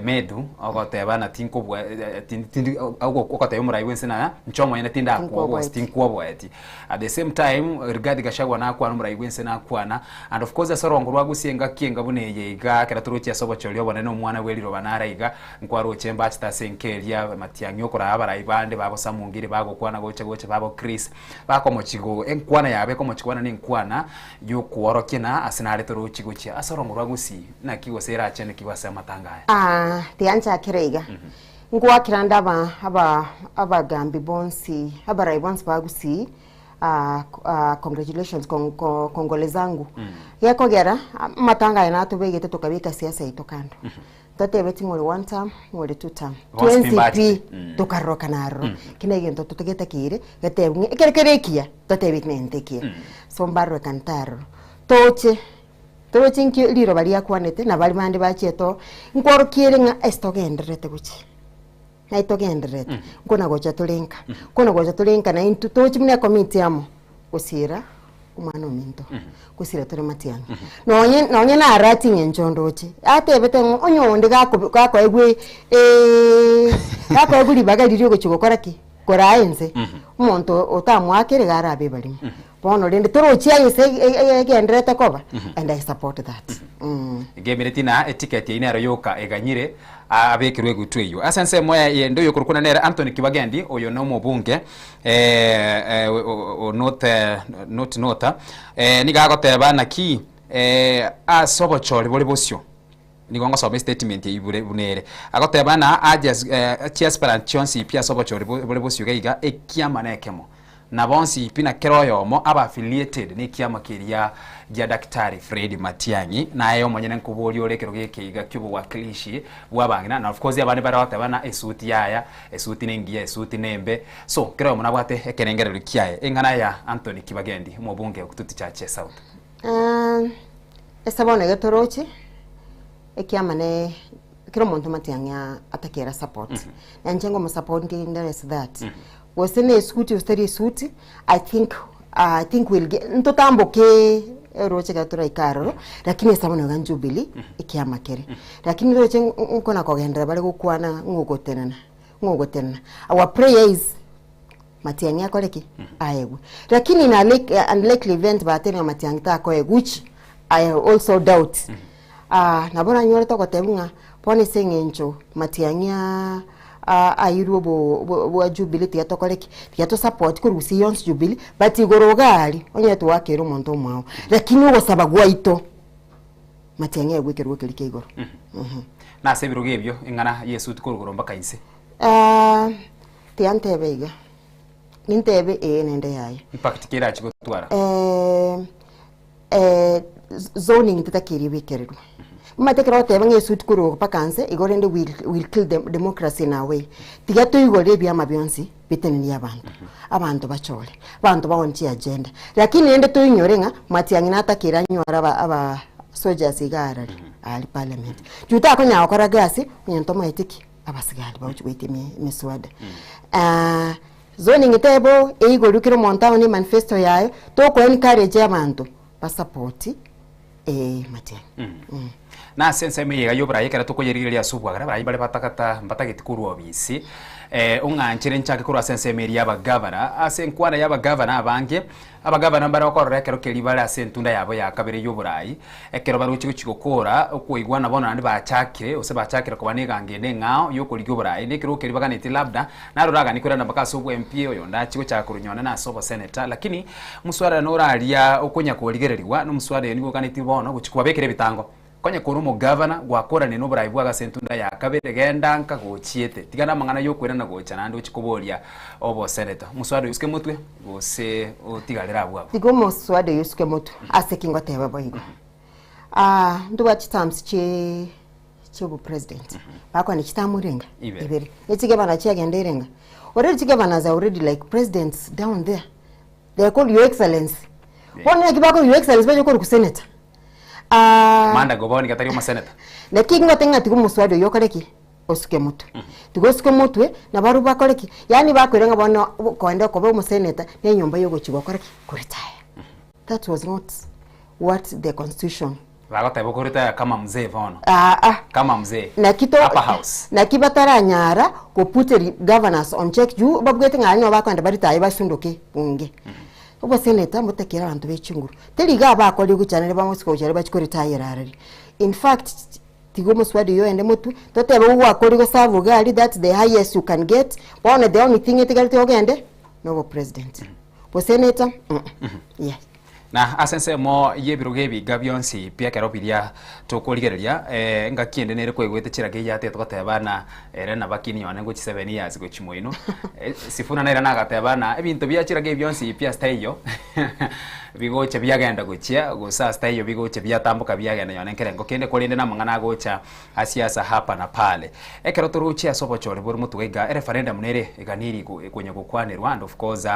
Medu ogoteba na tinkobua tindi ogotebia omorai bwense na inche omonyene tindakwoboa tinkwoboeti. At the same time Rigathi Gachagua nakwana omorai bwense nakwana and of course ase orongo rwa Gusii engaki enga buna eye iga ekero toroche ase obochori obonene omwana bweriroba nare iga nkwaroche mbachete ase enka eria Matiang'i okoraa abarai bande babo Samungiri bagokwana gocha gocha babo Chris bakomochigo enkwana yabo ekomochigwana na enkwana Y'okworokia na ase nare torochi gochia ase orongo rwa Gusii, naki gose erachenekigwe ase amatanga aya.
Aa, tianchakera iga. Ngoakera nde aba, aba, abagambi bonsi, abarai bonsi ba Gusii, aa, aa, congratulations, con, con, kongole zangu. Gekogera, amatanga aya natobegete tokabeka siasa yaito kando. Totebeti ng'a ore one term, ng'a ore two term.
Bonsi
Twensi
mbachete.
pi, tokarorokana aroro. Eki na egento totagetakeire, getebwe ng'a ekero kere ekiya, totebe ki nento ekiya. So mbarorekane taroro. Toche, toroche nki riroba riakwanete, na baria bande bachiete oo, nkworokia ere ng'a ase togendererete gochia, naye togendererete, nkona gocha tore nka, nkona gocha tore nka naintwe toche buna ekomiti amo, gosiera omwana ominto, gosira tore matiang'i. Nonye nonye narati ng'encho ndoche, atebete ng'a onye onde gakobe gakoegwa gakoegwa ribaga riria ogochia gokora ki? Koraa ense, omonto otamoakere iga arabe ebarimo. Bono rende torochie aye ase egendererete koba, and I support that.
Ngemereti na etiketi eyio nero yoka eganyire abekerwe egutu eyio. Ase ensemo eyende oyokorokwa nere Anthony Kibagendi, oyo nomobunge o North North Nota, nigo agoteba naki ase obochori bore bosio. Nigo ngosoma estatement eyio bure buna ere. Agoteba ng'a ages chiaspirant chionsi pi ase obochori bore bosio iga iga, ekiama nekemo. Na bonsi pi na kera oyomo abe affiliated na ekiama keria gia Daktari Fred Matiang'i. Naye omonyene nkoboria ore ekero geke iga ki'obowakilishi bwa abang'ina na of course abande bare goteba ng'a esuti yaya, esuti nengiya, esuti nembe. So kera oyomo nabwate ekerengererio kiaye. Eng'ana ya Anthony Kibagendi, omobunge o Kitutu Chache South.
Ase bono iga toroche, ekiama ne kera omonto matiang'i atakera support. Na inche ngomosupport there is that. Gose ne esuti gose tari esuti, I think I think we'll get ntotamboke eroche ekero toraike aroro, lakini ase bono iga Jubilee ekiama kere. Lakini roche nkona kogenderera bare gokwana ng'a ogotenena, ng'a ogotenena. Our prayer is Matiang'i akore ki? Aegwe. Lakini in a unlikely event batebe ng'a Matiang'i takoegwa which I also doubt. Ah, nabo oranyore togotebiwa ng'a bono ase eng'encho Matiang'i airwe obo bwa Jubilee tiga tokore ki? Tiga to support korusia yonsi Jubilee, but igoro iga aria onye twakeire omonto omwao. Lakini ogosaba gwaito, Matiang'i aegwe ekerogo keria kia igoro.
Nase ebirogo ebio eng'ana y'esuti korwa igoro mpaka inse.
Tiga ntebe iga, nintebe ee naende yaya.
Impact ki erachi gotwara?
Zoning tetakeire ebekererwe. Omanyete ekero ogoteba ng'a esuti korwa igoro mpaka nse, igo rende will will kill the democracy in our way. Tiga toigore ebiama bionsi bitenenie abanto, abanto bachore, abanto baone chiagenda. Lakini rende toinyore ng'a Matiang'i natakeire anyore aba aba soldiers iga arari aria parliament. Juu takonyara gokora gasi, onye ntomaeti ki? Abasigari bagochia goitia emeswada. Zoning tebo eigorwe kera omonto aone emanifesto yaye, toko encourage abanto basapoti Matiang'i.
Na ase ensemo eye iga y'oboraai ekero tokoyerigereria ase obwagare, abarai mbare batagata mbatageti korwa obisi, ong'anchere nchake korwa ase ensemo eria y'abagavana. Ase enkwana y'abagavana abange, Abagavana mbare gokorora ekero keria bare ase entunda yabo ya kabere y'oboraai, ekero baroche gochia gokora okoigwana bono naende bachakire, gose bachakire koba negango ende eng'ao y'okorigia oboraai, na ekerogo keria baganetie labda naro oraganie korenda mpaka ase obwa MP oyonde achie gochaka korwa nyonene ase oboseneta. Lakini omoswada nore aria okonya korigererigwa, na omoswada oyo nigo oganetie bono gochia kobabekera ebitango. Konya kore omogavana, gwakoranire noboraai bwago ase entunda ya kabere, genda nka gochiete. Tiga namang'ana y'okoirana gocha naende ochie koboria oboseneta. Omoswada oyo osuke motwe, gose otigarere abwo abwo?
Tiga omoswada oyo osuke motwe. Ase ki ngoteba boigo? Ntobwate chiterms chie chiobopresident. Bakwana chiterm irenga?
Ibere.
Ibere. Ne chigavana chiagenda irenga? Already chigavanaz are already like presidents down there. They are called your excellency. Bono naki bakoroka your excellency bache korokwa senator. Ah,
Manda goba niga tari omoseneta.
Naki ngote ng'a tiga omoswada oyio okore ki? Osuke motwe. Tiga osuke motwe, na barobwo bakore ki? Yaani bakoira ng'a bono koenda koba omoseneta na enyomba ya ogochia gokora ki? Koretire. That was not what the constitution.
Bagoteba okoretire kama mzee bono.
Aa.
Kama mzee.
Naki to
Upper house.
naki bataranyara go put governors on check juu babwete ng'a aria nigo bakoenda baretire basundoke bunge. Oboseneta mbotakere abanto be chinguru. Teri iga abakorire gochana bamosike gochia bachie koretire arari. In fact, tiga omoswada oyio oende motwe, totebe gwakorire goserve iga aria that's the highest you can get, bono the only thing etigarete ogende, nobopresident. Boseneta mm yes.
Na ase ensemo y'ebirogo ebiga bionsi pi ekero biria tokorigereria, engaki ende nere kwaigwete chiraka eyio yatete goteba ng'a ere nabakini yone gochia seven years gochia moino, Sifuna nere nagateba ng'a ebinto bia chiraka ebi bionsi pi ase taiyo, bigocha biagenda gochia, gose ase taiyo bigocha biatamboka biagenda yone nkerengo kende korende namang'ana agocha Asiasa hapa na pale. Ekero torochie ase obochori bore motwe iga, ereferendum nere eganiri konya gokwanerwa and of course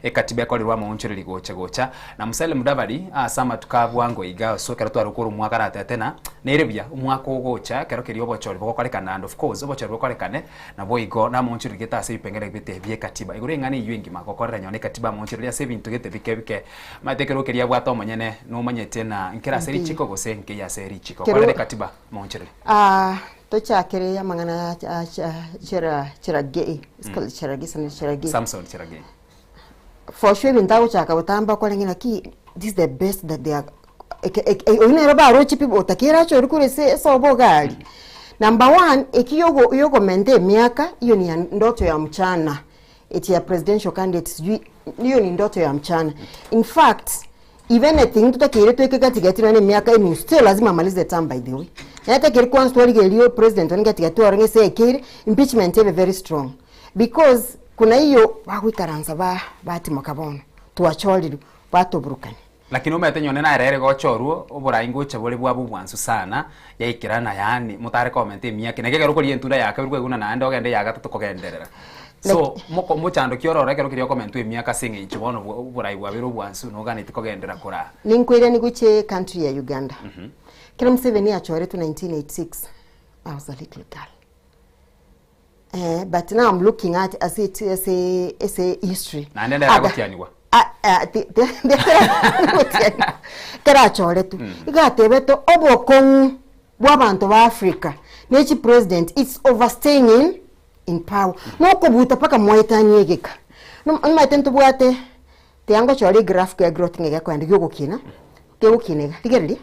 ekatiba ekorerwe amaonchoreri gocha gocha. Na Musalia Mudavadi ase amatuko a bwango iga ase ekero tware gokora omwaka aratete na nere buya omwaka ogocha ekero keria obochori bogokorekana and of course obochori bokorekane naboigo namaonchoreri gete ase ebipengere gete bie ekatiba. Igoro eng'ana eywo engima gokorera nonye ekatiba amaonchoreri ase ebinto gete bike bike. Omanyete ekero keria abwate omonyene nomanyete na nkere ase richiko gose nkeiyo ase richiko. Korera ekatiba. Mooncherere.
Ah, tochakere amang'ana a Chera Cheragei, it's called Cheragei, something Cheragei.
Samson Cheragei.
For sure ebinto agochaka gotamba okore ng'a naki this is the best that they are oyio nere baroche pi otakeire achore korwa ase esobo iga aria. Number one, eki yogo yogomenta emiaka, hiyo ni ya ndoto ya mchana, eti ya presidential candidate sijui, hiyo ni ndoto ya mchana. In fact, If anything totakeire tweke gati gati nonya emiaka enusu sio lazima amalize term by the way. Naye takeire kwanza twarigereria president one gati gati orenge ase ekeire impeachment ebe very strong because kuna hiyo bagoikaransa ba batimoka bono twachorirwe batoburukania.
Lakini omanyete nyone nere ere gocha orwo oborai ngocha bore bwaba obwansu sana yaikerana yaani motare komenta emiaka naki ekero okoria entunda ya kabere kwaiguna naende ogende ya gatato kogenderera. So moko mochando ki ororo ekero keria okomentwa emiaka ase eng'encho bono oborai bwabeire obwansu noganeti kogenderera koraa?
Ninkoiranie gochia ecountry ya Uganda. Ekero Museveni achoretwe 1986, I was a little girl. Eh, but now I'm looking at ase ase ase history.
Naende ndere
Aga-
agotianigwa.
Ah, ah, ti- ti- ti- Ekero achoretwe, iga atebete obokong'u bwa abanto ba Africa ne chipresident it's overstaying in in power. Nokobuta mpaka mwaetanie egeka. Nomanyete ntobwate tiga ngochore egraph ya growth ng'a egekoenda giogokina, kegokina iga, rigereria.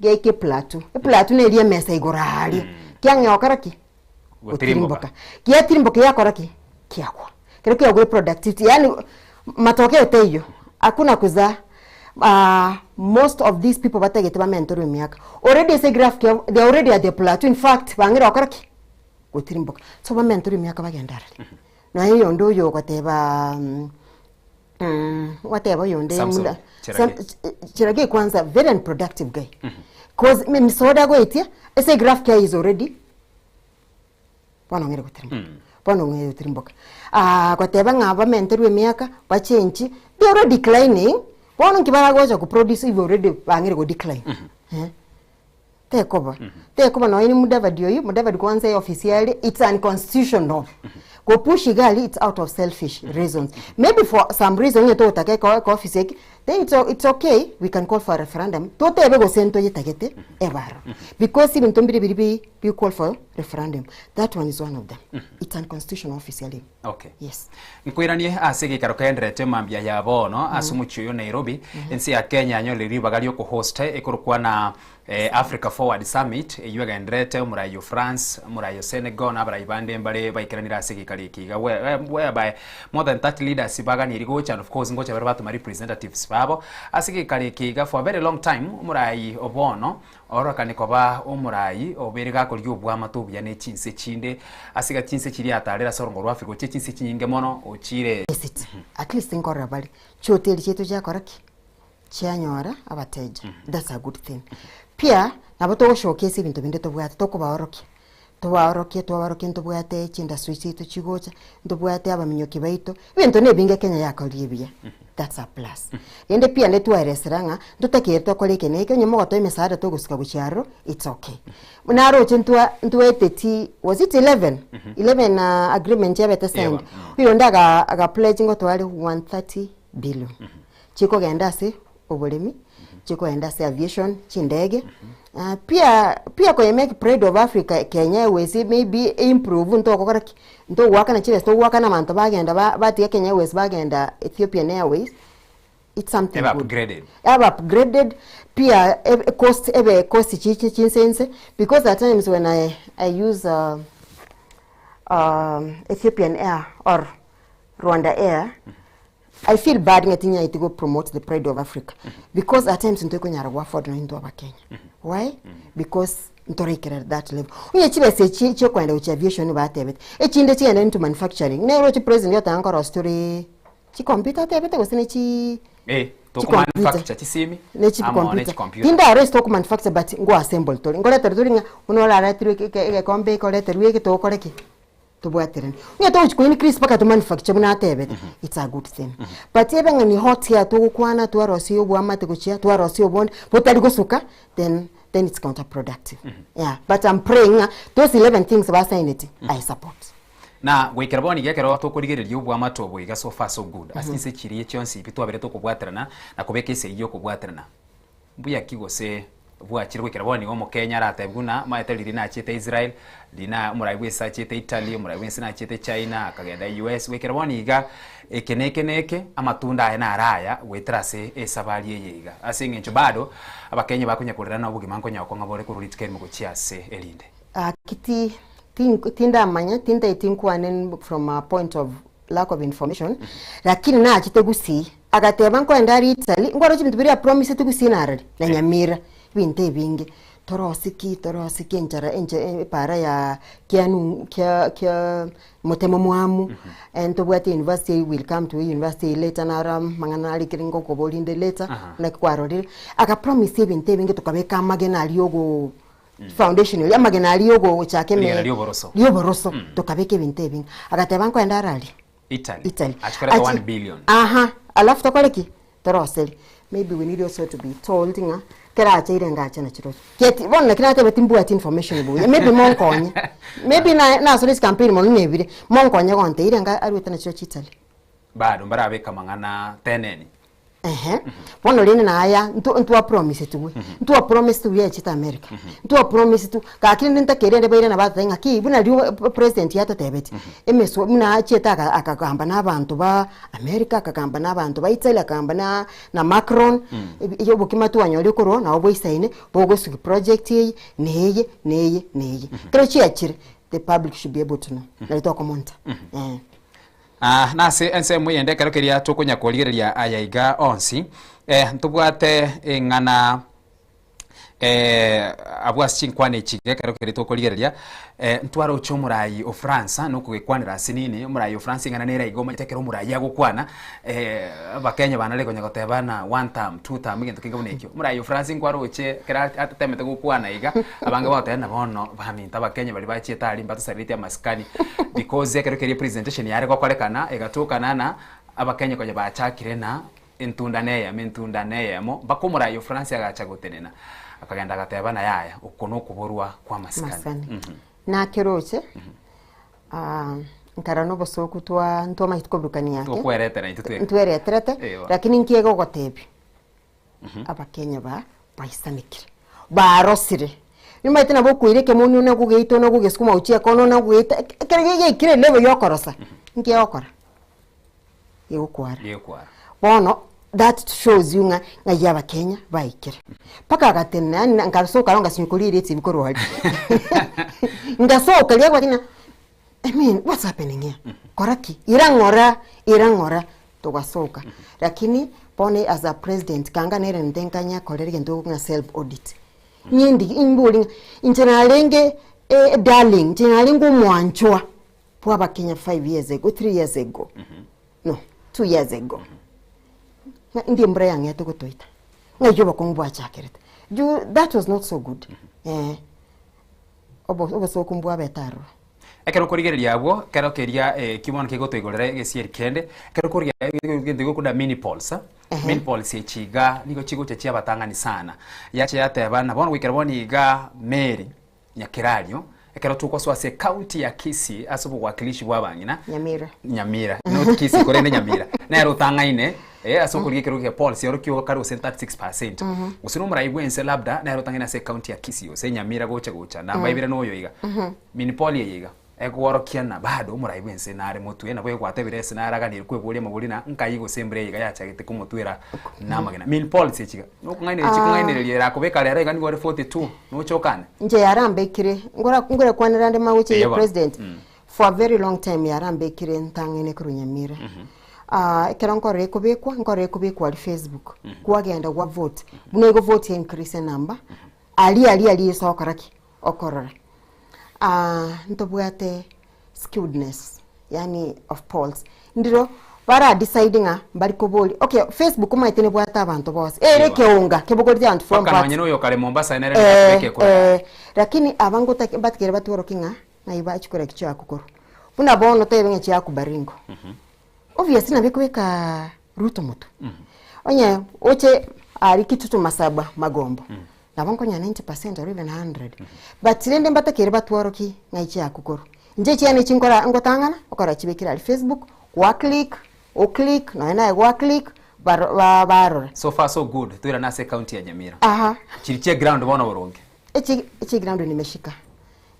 Geike eplateau, eplateau neria emesa igoro aaria, kiang'ea gokora ki?
Gotirimboka.
Giatirimboka giakora ki? Kiagwa. Ekero kiagwa eproductivity yaani matokeo taiyo, hakuna kuzaa most of these people batagete bamenterwe emiaka, already ase egraph kiabo they are already at the plateau in fact bang'ire gokora ki? Gotirimboka. So bamenterwe emiaka bagende arare. Nonya oyonde oyo ogoteba. Gwateba oyonde
Samson
muna
Cherargei.
Cherargei kwanza very unproductive guy cause emisoda agoetia ase egraph kiaye is already bono ong'ire gotirimboka bono ong'ire gotirimboka goteba ng'a bamenterwe emiaka bachenchi they already declining bono nki baragocha koproduce if already bang'ire go decline eh. Tekoba, tekoba nonya ni Mudavadi oyio, Mudavadi kwanza eofisi yaye it's unconstitutional. Go push iga aria it's out of selfish reasons. Maybe for some reason onye togotaka eko eko ofisi eke, then it's, it's okay we can call for a referendum totebe gose ntoyetagete ebe aroro. Because ebinto mbire biri bi bi call for referendum. That one is one of them. It's unconstitutional office yaria ime.
Okay.
Yes.
Nkoiranie ase egeikaro kegendererete mambia ya bono ase omochie oyo Nairobi, ense ya Kenya yanyorire ribaga riokohost ekorokwa na Africa Forward Summit eyio egendererete omorai o France, omorai o Senegal na abarai bande mbare baikeranire ase egeikaro eke iga whereby more than 30 leaders baganirie gocha and of course ngocha bare batoma representatives babo ase egeikaro eke iga for a very long time omorai o bono Ororokane koba omorai obeire gakorigia obwamate obuya ne chinse chinde, ase iga chinse chiria atarire ase orongo rwa Africa gochia chinse chinyinge mono, ochire.
Visit, at least nkorora bare chihoteli chiaito chiakora ki? Chianyora abateja, that's a good thing. Pia nabo togoshokia ase ebinto binde tobwate tokobaorokia, tobaorokie twabarokia ntobwate chindustry chiaito chigocha, ntobwate abaminyoki baito, ebinto na ebinge Kenya yakorire ebiya, that's a plus. Rende pia nde twaeresera ng'a ntotakeire tokore eke na eke, onye mogotoa emesaada togosuka gochia aroro, it's okay. Naroche ntwa ntwaeteti was it 11? 11 agreement yabete signed, oyonde aga aga pledge ngotoa are 130 billion, chikogenda ase oboremi, chikogenda ase aviation, chindege, pia pia koye make pride of Africa Kenya Airways maybe improve ntogokora ki? Ntogoakana chibesa togoakana abanto bagenda ba batiga Kenya Airways bagenda Ethiopian Airways, it's something
Ebe
good.
upgraded.
Ebe upgraded, pia ebe cost ebe cost chiche chinse inse, because at times when I I use Ethiopian Air or Rwanda Air, I feel bad ng'a tinyaeti go promote the pride of Africa because at times ntokonyara go afford nonye intwe abakenya. Why? Because ntoraikera that level. Onye chibesa echi chiokoenda gochia aviation batebete, echinde chigende into manufacturing, nere oche president otanga nkorosia tore chicomputer atebete gose ne chi
Eh, toko
chicomputer.
manufacture chisimi
Ne chi
amo ne
computer.
chicomputer.
Tindaro ase toko manufacture but ngo assemble tore. Ngoretera tore ng'a buna orareterwe eke eke egekombe eke oreterwe eke togokora ki? Tobwaterane. Onye togochi ko increase mpaka to manufacture buna atebete, it's a good thing. But ebe ng'a ni hot air togokwana twarosia oboamate gochia, twarosia obonde, botari gosuka, then then it's counterproductive. Yeah, but I'm praying ng'a those 11 things basaineti, I support.
Na goikera bono iga ekero tokorigereria oboamate obo iga so far so good ase chinse chiria chionsi pi twabere tokobwaterana na kobeka esegi yokobwaterana. Mbuya ki gose bwachire goikera bono nigo omokenya aratebe buna omanyete riria nachiete Israel, riria na omorai bw'ense achiete Italy, omorai bw'ense nachiete China, akagenda US, goikera bono iga eke na eke na eke, amatunda aye naro aya goetera ase esabari eye iga. Ase eng'encho bado abakenya bakonya korera na obogima nkonya gokong'a bore korwa rituko erimo gochia ase erinde.
Gaki ti ti tindamanya tintaeti nkwane from a point of lack of information, lakini nachete gusii agateba nkoenda aria Italy, nkoroche ebinto biria apromisete gusii narari na Nyamira, ebinto ebinge, torosie ki torosie ki enchara enche epara ya kianu kia kia motemo mwamu, ntobwate university will come to university later naro amang'ana narikire ngokoboria inde later, naki kwarorire, aga promise ebinto ebinge tokabeka amagena aria ogo. Foundation eria, amagena aria yogochaka eme
Rigena ri'oboroso.
ri'oboroso, tokabeka ebinto ebinge. Agateba nkoenda arari?
Italy.
Italy.
Achi koreta
Achi-
1 billion.
Aha, alafu tokore ki? Toroseri. Maybe we need also to be told ng'a kerache ire ngache na chirochio. Kieti bono naki nateba timbwati information buya, maybe monkonye. Maybe na nasore chicampaign mono nebire, monkonye gonte ire nga arwete na chirochio Italy.
Bado mbarabeka amang'ana teneni.
Ehe. Bono rende naya nto ntwa promisetigwe, ntwa promisetigwe yachete America, ntwa promisetigwe gaki rende ntakere rende bairana batotebia ng'aki buna riria president yatotebetie, emeso buna achiete aka akagamba na abanto ba America, akagamba na abanto ba Italy, akagamba na na Macron, ebi obokima twanyorire korwa nabo boisaine, bogosuki project eye, na eye, na eye, na eye. Ekero chiachire, the public should be able to know, nari tokomonta eh.
Aa, nase ensemo eyende ekero keria tokonya korigereria aya iga onsi, eh, ntobwate eng'ana eh, abwo ase chinkwana echi iga ekero keria tokorigereria, eh, ntwaroche omorai o France nokogekwanera ase nini, omorai o France eng'ana nere iga omanyete ekero omorai agokwana, abakenya banare konya goteba ng'a one term, two term egento kenge buna ekio. Omorai o France nkwaroche ekero atemete gokwana iga, abange bagoteba ng'a bono baminto abakenya baria bachiete aria mbatosareretie amasikani because ekero keria epresentation yare gokorekana egatokana ng'a abakenya konya bachakire ng'a entunda neyemo entunda neyemo mpaka omorai o France agacha gotenena akagenda agateba ng'a yaya oko nokoborwa kwa amasikani.
Amasikani. Nakeroche. Nkara nobosoku twa ntwamanyete koburukania ake.
Tokweretera intwe tweka.
Ntwereterete,
Ewa.
lakini nki egogotebia? Abakenya ba baisanekire, barosire. Nimanyete nabo okoira ekemoni one okogeita one okogesukuma gochia ekona one okogeita ekero giaikire elevel ya okorosa, nki egokora? Gegokwara.
Gegokwara.
Bono that shows you ng'a ng'ai abakenya baikire. Mpaka agatenena yaani nkasoka aro ngasinywa koria eria etibi korwa aria. Ngasoka riria agocha ng'a I mean what's happening here? Kora ki? Ira ng'ora, ira ng'ora togasoka. Lakini bono as a president kanga nere nte nkanye akorere egento ng'a self audit. Nyindigi imbori ng'a inche narenge edarling, inche narenge omwanchwa bwa abakenya 5 years ago, 3 years ago. No, 2 years ago. Ng'a indi embura yang'ete gotoita. Ng'ai obokong'u bwachakerete. Juu that was not so good. Eh. Obo obosoku mbwabete aroro.
Ekero okorigereria abwo, ekero keria ekio bono kegotoigorera egesieri kende, ekero okorigereria egento gekorwa mini poles, mini poles echi iga nigo chigocha chiabatang'ani sana. Yacha yateba ng'a bono goikera bono iga Mary Nyakerario, ekero togosoa ase ecounty ya Kisii ase obowakilishi bwa abang'ina,
Nyamira.
Nyamira, not Kisii korende Nyamira, nere otang'aine eh, ase okorigia ekerogo kia Paul Sioro kio kare gose 36%. Gose nomorai bwense labda nere otang'aine ase ecounty ya Kisii gose Nyamira gocha gocha namba ibere noyo iga. Mini Paul eye iga egworokia ng'a bado omorai bwense nare motwe nabo egwatebire ase naraganire kweboria amabori ng'a nkai gose embura eye iga yachagete komotwera namagena. Mini Paul echi iga nokong'ainereria chikong'ainereria erakobeka rero iga nigo ore 42 noche okane.
Inche yarambekire, ngora ngorekwanera ande magocha
Eya
ya
bono.
president, for a very long time yarambekire ntang'aine korwa Nyamira. Ekero nkorora ekobekwa, nkorora ekobekwa aria Facebook, kwagenda gwa vote, buna ego vote ya increase enamba, aria aria aria ase ogokora ki? Okorora. Ntobwate skewedness yaani of polls, ndiro bara decide ng'a mbari koboria, okay Facebook omanyete nebwate abanto bonsi, ere
Ewa.
ekeonga kebogoreti abanto from
Mpaka
parts.
nonye na oyo kare Mombasa nere nigo akobeka ekura yaye.
Lakini aba ngotake mbatigere batworokie ng'a ng'ai bachikora ki chiaku korwa. Buna bono tebe ng'a chiaku Baringo. Obviously nabo ekobeka Ruto motwe. Onye oche aria Kitutu Masaba Magombo, nabo nkonya 90% or even 100. But rende mbatakeire batworokie ng'ai chiaku korwa. Inche chiane echi nkora ngotang'ana, okora chibekire aria Facebook, gwa click, o click, nonye naye gwa click, baro ba barora.
So far so good, toirane ase ecounty ya Nyamira.
Aha.
Chiri chia ground bono boronge.
Echi echi ground nimeshika.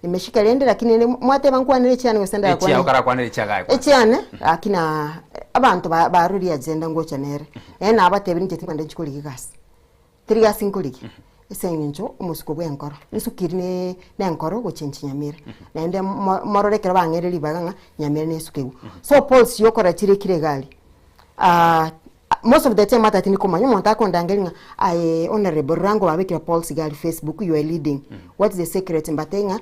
Nimeshika rende lakini rende mwateba nkwanere echiane gose
Echiao
ndakwane.
karakwanere echiagaye kwanza.
Echiane lakini abanto ba barurie agenda ngocha nere. Naende nabatebirie inche tinkwenda inche korigia egasi. Teri gasi nkorigia, ase eng'encho omosiko bwa enkoro, nsukiri ne na enkoro gochenchia Nyamira. Naende mo morore ekero bang'eire ribaga ng'a Nyamira nesukigwe. So policy ya okora chire ekire iga aria, most of the time ata tindi komanya, omonto akondangeria ng'a aye honourable rora ngobabekire polls iga aria Facebook you are leading, what is the secret mbatebie ng'a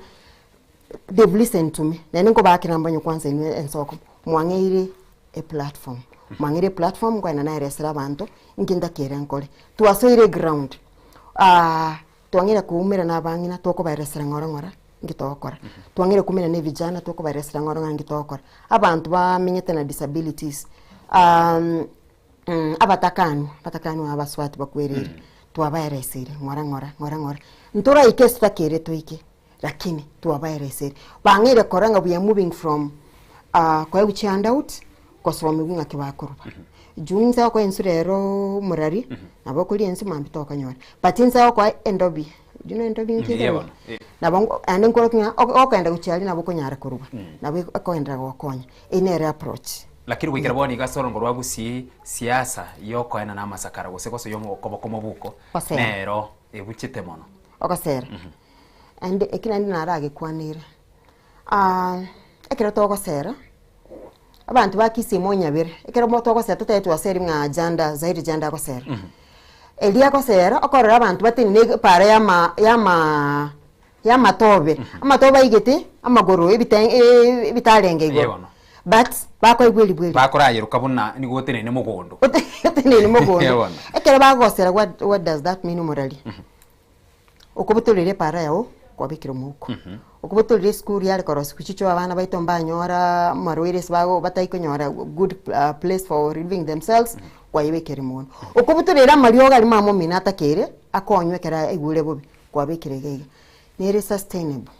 they've listened to me, naende nkobakera mbanywe kwanza inwe ensoko, mwang'eire eplatform, mwang'eire eplatform nkoenda naeresera abanto, inki ntakere nkore. Twasoire eground. Twang'eire koumera na abang'ina tokobaeresera ng'ora ng'ora nki togokora. Twang'eire koumera na evijana tokobaeresera ng'ora ng'ora nki togokora. Abanto bamenyete na disabilities abatakanwa, abatakanwa abasubati bakwereire, twabaereseire ng'ora ng'ora ng'ora ng'ora. Ntoraike ase totakeire toike, lakini twabaereseire. Bang'eire korora ng'a we are moving from koegwa chihandout, gosomiwa ng'aki bakoruba. Juu inse gokoa ensu rero omorari, nabo okoria ensu mambia tokonyora. But inse gokoa endobi, do you know endobi nki
Mbuya
ekero?
bono, eh.
Nabo nko naende nkorokia ng'a oko- okogenda gochia aria nabo okonyara koruba, nabo ekogenderera gogokonya. Eyio nere approach.
Lakini goikera bono iga ase orongo rwa Gusii, siasa yokoenana amasakara gose gosoyia okoboko mobuko
Gosera.
nero ebuchete mono.
Ogosera. Naende eki naende naragekwanere, ekero togosera, abanto ba Kisii monyabere, ekero mo togosera totebe twaseri ng'a janda zaidi janda agosera. Erio agosera, okorora abanto batenene epara yama yama yamatobe, amatobe aigete amagoro ebite ebitarenge
Eye
igoro,
bono.
but bakoigwa eribwa erio.
Bakorayeroka buna nigo otenene mogondo.
Otenene mogondo.
Eye bono.
Ekero bagosera what what does that mean omorari? Okobotorera epara yao kwabekire omouko, okobotorera esukuru yare korosia chichoo abana baito mbanyora amarwaire ase bago batai konyora good place for relieving themselves kwayebekire mono. Okobotorera amariogo aria mama omino atakeire akonywe ekero aigure bobe kwabekire iga iga. Nere sustainable.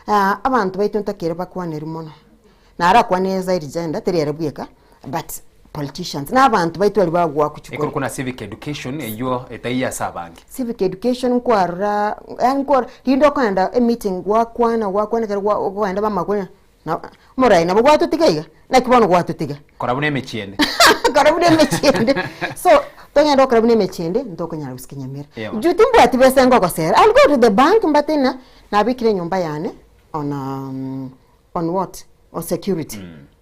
Abanto baito ntakeire bakwanerwe mono, narakwane zaidi gender teri ere bweka but politicians na abanto baito baria bagoakwa chikura.
Ekorokwa na civic education eywo etaiyo ase abange.
Civic education nkwarora yaani nkwarora rinde okogenda emeeting gwakwana gwakwana ekero gwa okogenda bamanya na omorai nabo gwatotiga iga, naki bono gwatotiga.
Kora buna emechie ende.
Kora buna emechie ende. So, togende gokora buna emechie ende, ntokonyara gosika nyamira.
Eeh bono.
Juu timbwati besa ngogosera, I'll go to the bank mbate ng'a nabekire enyomba yane on a on what? On security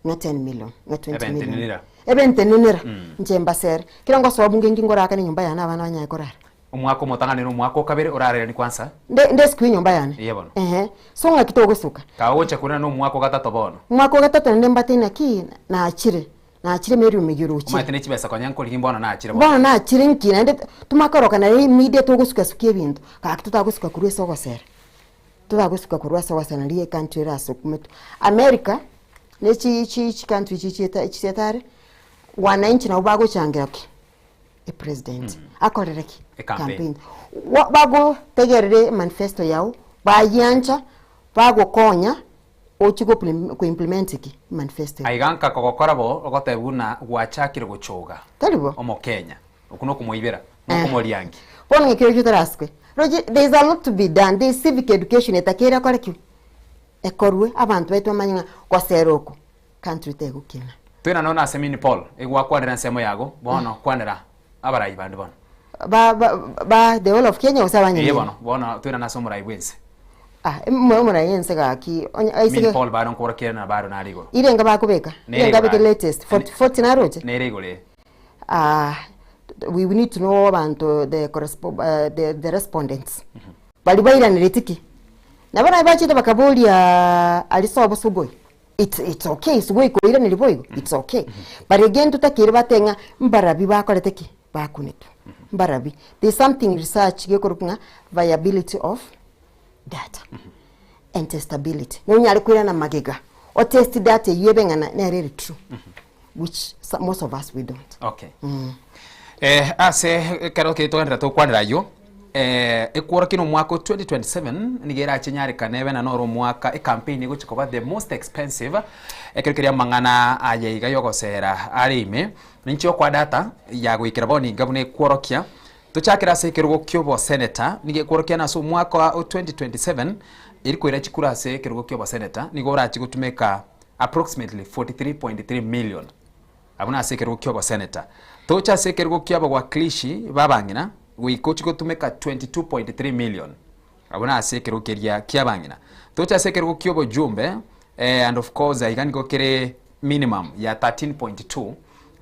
ng'a 10 million, ng'a 20
Ebe
million.
ntenenera.
Ebe ntenenera, inche mbasere. Kero ngosoa bunge nki ngorakane enyomba yane abana banyare korara.
Omwaka omotang'ani na omwaka o kabere orarerani kwansa.
Nde nde esukuru enyomba yane.
Eeh bono.
Ehe, so ng'aki togosuka.
Kagocha korera na omwaka o gatato bono.
Omwaka o gatato naende mbate naki nachire, nachire Mary Omigi orochire.
Omanyete ne chibesa konya nkorigia mbono nachire bono.
Bono nachire nki naende tomakoroka naende media togosuka sukia ebinto, gaki totagosuka korwa ase ogosera. Totagosuka korwa ase ogosera naria ecountry ere ase okometwa. America, ne chi chi chicountry echi chieta chieta are, wananchi nabo bagochangira ki? Epresident. Akorere ki?
Ecampaign.
Campaign. Wa bagotegerere emanifesto yao, bayiancha, bagokonya, ochie go koimplement ki? Emanifesto eye.
Aiga nka kogokora bo, ogoteba buna gwachakire gochoga
Tari bo?
Omokenya. Okwo nokomoibera, nokomoriangia.
Bono ng'aki roche otarasukwe? Roche there is a lot to be done, there is civic education etakeire ekore ki? Ekorwe, abanto baito bamanye ng'a gosera oko country tegokina.
Twena nono ase Mini Paul, egwakwanera ensemo yago, bono kwanera abarai bande bono.
Ba ba ba the whole of Kenya gose
Eye
abanyamira?
bono, bono twena ase omorai bwense.
Ah, omorai ense gaki, onye
Mini
aiseke
Paul bado nkobora na bado nare igoro.
Irenga bakobeka?
Nere
Irenga
igoro
abeke
are.
latest? 40 40 naroche?
Nere igoro ere.
Ah, we need to know abanto the correspo the the respondents. Baria bairanereti ki? Nabo naye bachete bakaboria aria sobo sugoi. It's it's okay sugoi koiraneria boigo, it's okay. But again totakeire batebe ng'a mbarabi bakorete ki? Bakunetwe. Mbarabi. There is something research gekorokwa ng'a viability of data and testability. Nonyare koirana magega, otest data eywo ebe ng'a nere ere true. Which most of us we don't.
Okay. Eh, ase ekero keri togenderera tokwanera ayio eh, ekworokia na omwaka o 2027 nigo erache nyarekane ebe na noro omwaka ecampaign egochi koba the most expensive ekero keria amang'ana aya iga yogosera are ime ninche okwa data ya goikera bono iga buna ekworokia tochakere ase ekerogo kia oboseneta nigo ekworokia na ase omwaka o 2027 eri koira chikura ase ekerogo kia oboseneta nigo orachi gotumeka approximately 43.3 million abwo nase ekerogo kia oboseneta. Toche ase ekerogo kia abawakilishi b'abang'ina goika ochie gotumeka 22.3 million abwo nase ekerogo keria kia abang'ina. Toche ase ekerogo kia obojumbe eh, and of course aiga nigo kere minimum ya 13.2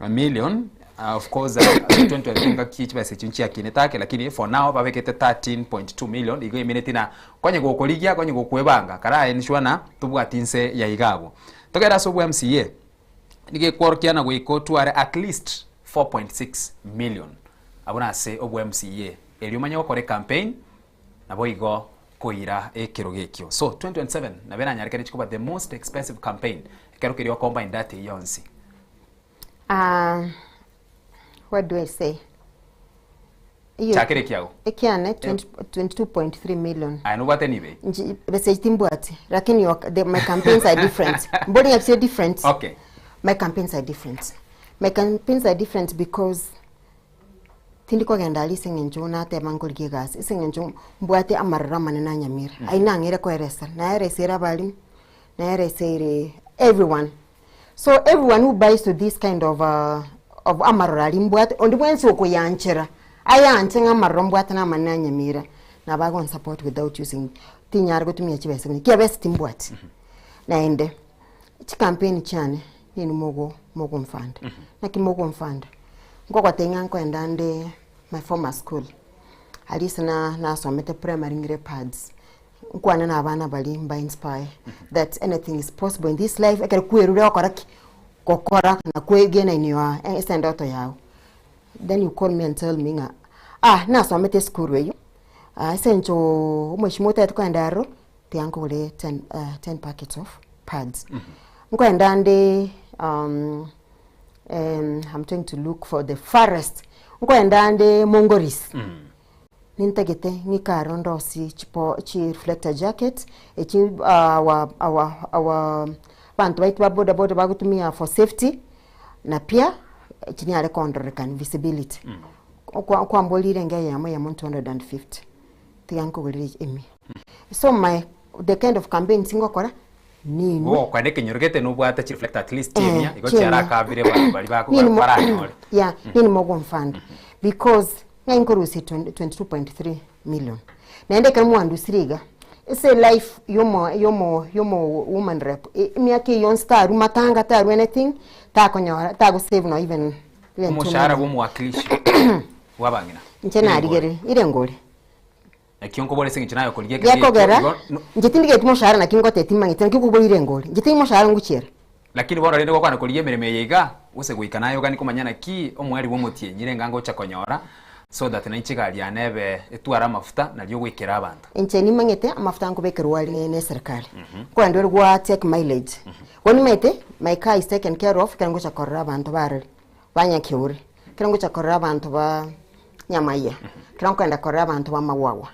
million of course 2023 ngaki chibesa echio nchiakinete ake lakini for now babekete 13.2 million igo emineti na Konye gokorigia, konye gokwebanga, karaye inchwa na tobwati inse ya iga abwo. Togende ase obwa MCA, nigo ekworokia na goika otware at least 4.6 million abwo nase obwa MCA, erio omanye gokora ecampaign Naboigo koira ekerogo ekio. So 2027 nabo eranyarekane chikoba the most expensive campaign ekero keria ocombine data eyio yonsi.
Ah, what do I say? Iyo-
Chakera ekiago.
Ekiane 20 22.3 million.
Aye nobwate nibe?
Nchi- Besa echi timbwati lakini your, the, my campaigns are different. Mbori ng'a chire different.
Okay.
My campaigns are different. My campaigns are different because Tindi kogenda aria ase eng'encho nateba nkorigia egasi, ase eng'encho mbwate amaroro amanene a Nyamira. Ayio nang'eire koeresa, naereseire abalimu, naereseire everyone. So everyone who buys to this kind of of amaroro aria mbwate, onde bwensi okoyanchera, ayanche ng'a amaroro mbwate na amanene a Nyamira, nabo agonsupport without using, tinyara gotumia chibesa buna ekiagera besa timbwati. Naende, chikampeni chiane, Ninwe mogo mogomfanda. Naki mogomfanda? Nkogotebia ng'a nkoenda nde my former school, aria ase na nasomete primary ng'ire pads, nkwane na abana baria mba inspire that anything is possible in this life ekero kwerure gokora ki? Gokora na kwegena in your ase endoto yago. Then you call me and tell me ng'a ah nasomete esukuru eywo, ase eng'encho omweshimiwa otagete kogenda aroro, Tiga nkogore ten, ten packets of pads. Nkoenda nde um, um, I'm trying to look for the farest. Nkoenda nde Mongoris. Nintagete ng'ike aro ndosie chipo chi reflector jacket echi our, our, our banto baito ba boda boda bagotumia for safety na pia chinyare kondrorekana visibility. Okwa kwamborire enga eyemo eyemo 250. Tiga nkogorere emia. So my the kind of campaigns ngokora ninwe.
Gogokwana ekenyoro gete nobwate chireflector at least
Eh,
chiemia igo
chiemia.
chiarakabire abanto baria bako
Nini mo-
baranyore.
Yeah, nini mogomfanda because ng'ai nkorusia 20 22.3 million naende ekero mwandusire iga ase life yomo yomo yomo woman rep e- emiaka eyio yonsi tarwa matanga tarwa anything takonyora tagosave no even even two
Omoshahara
million.
bwa omowakilishi bwa abang'ina.
Inche narigereria ire ngore.
Nakio nkobora ase eng'encho naye okorigia ekero
Gekogera,
gekio igo no-
inche tindigeti moshahara naki ngoteti mang'iti naki okoboira engori. Inche tindi moshahara ngochiera.
Lakini bono rende gokwana korigia emeremo eye iga, gose goika naye oganie komanya naki omoerio bw'omotienyi renga ngocha konyora, so that nainche egari yane ebe etware amafuta nario ogoikera abanto.
Inche nimang'ete amafuta nkobekerwa are ne eserikari. Nkoenda ore gwa take mileage. Bono nimanyete my car is taken care of ekero ngocha korora abanto barore, ba Nyakeure, ekero ngocha korora abanto ba Nyamaiya, ekero nkoenda korora abanto ba Magwagwa,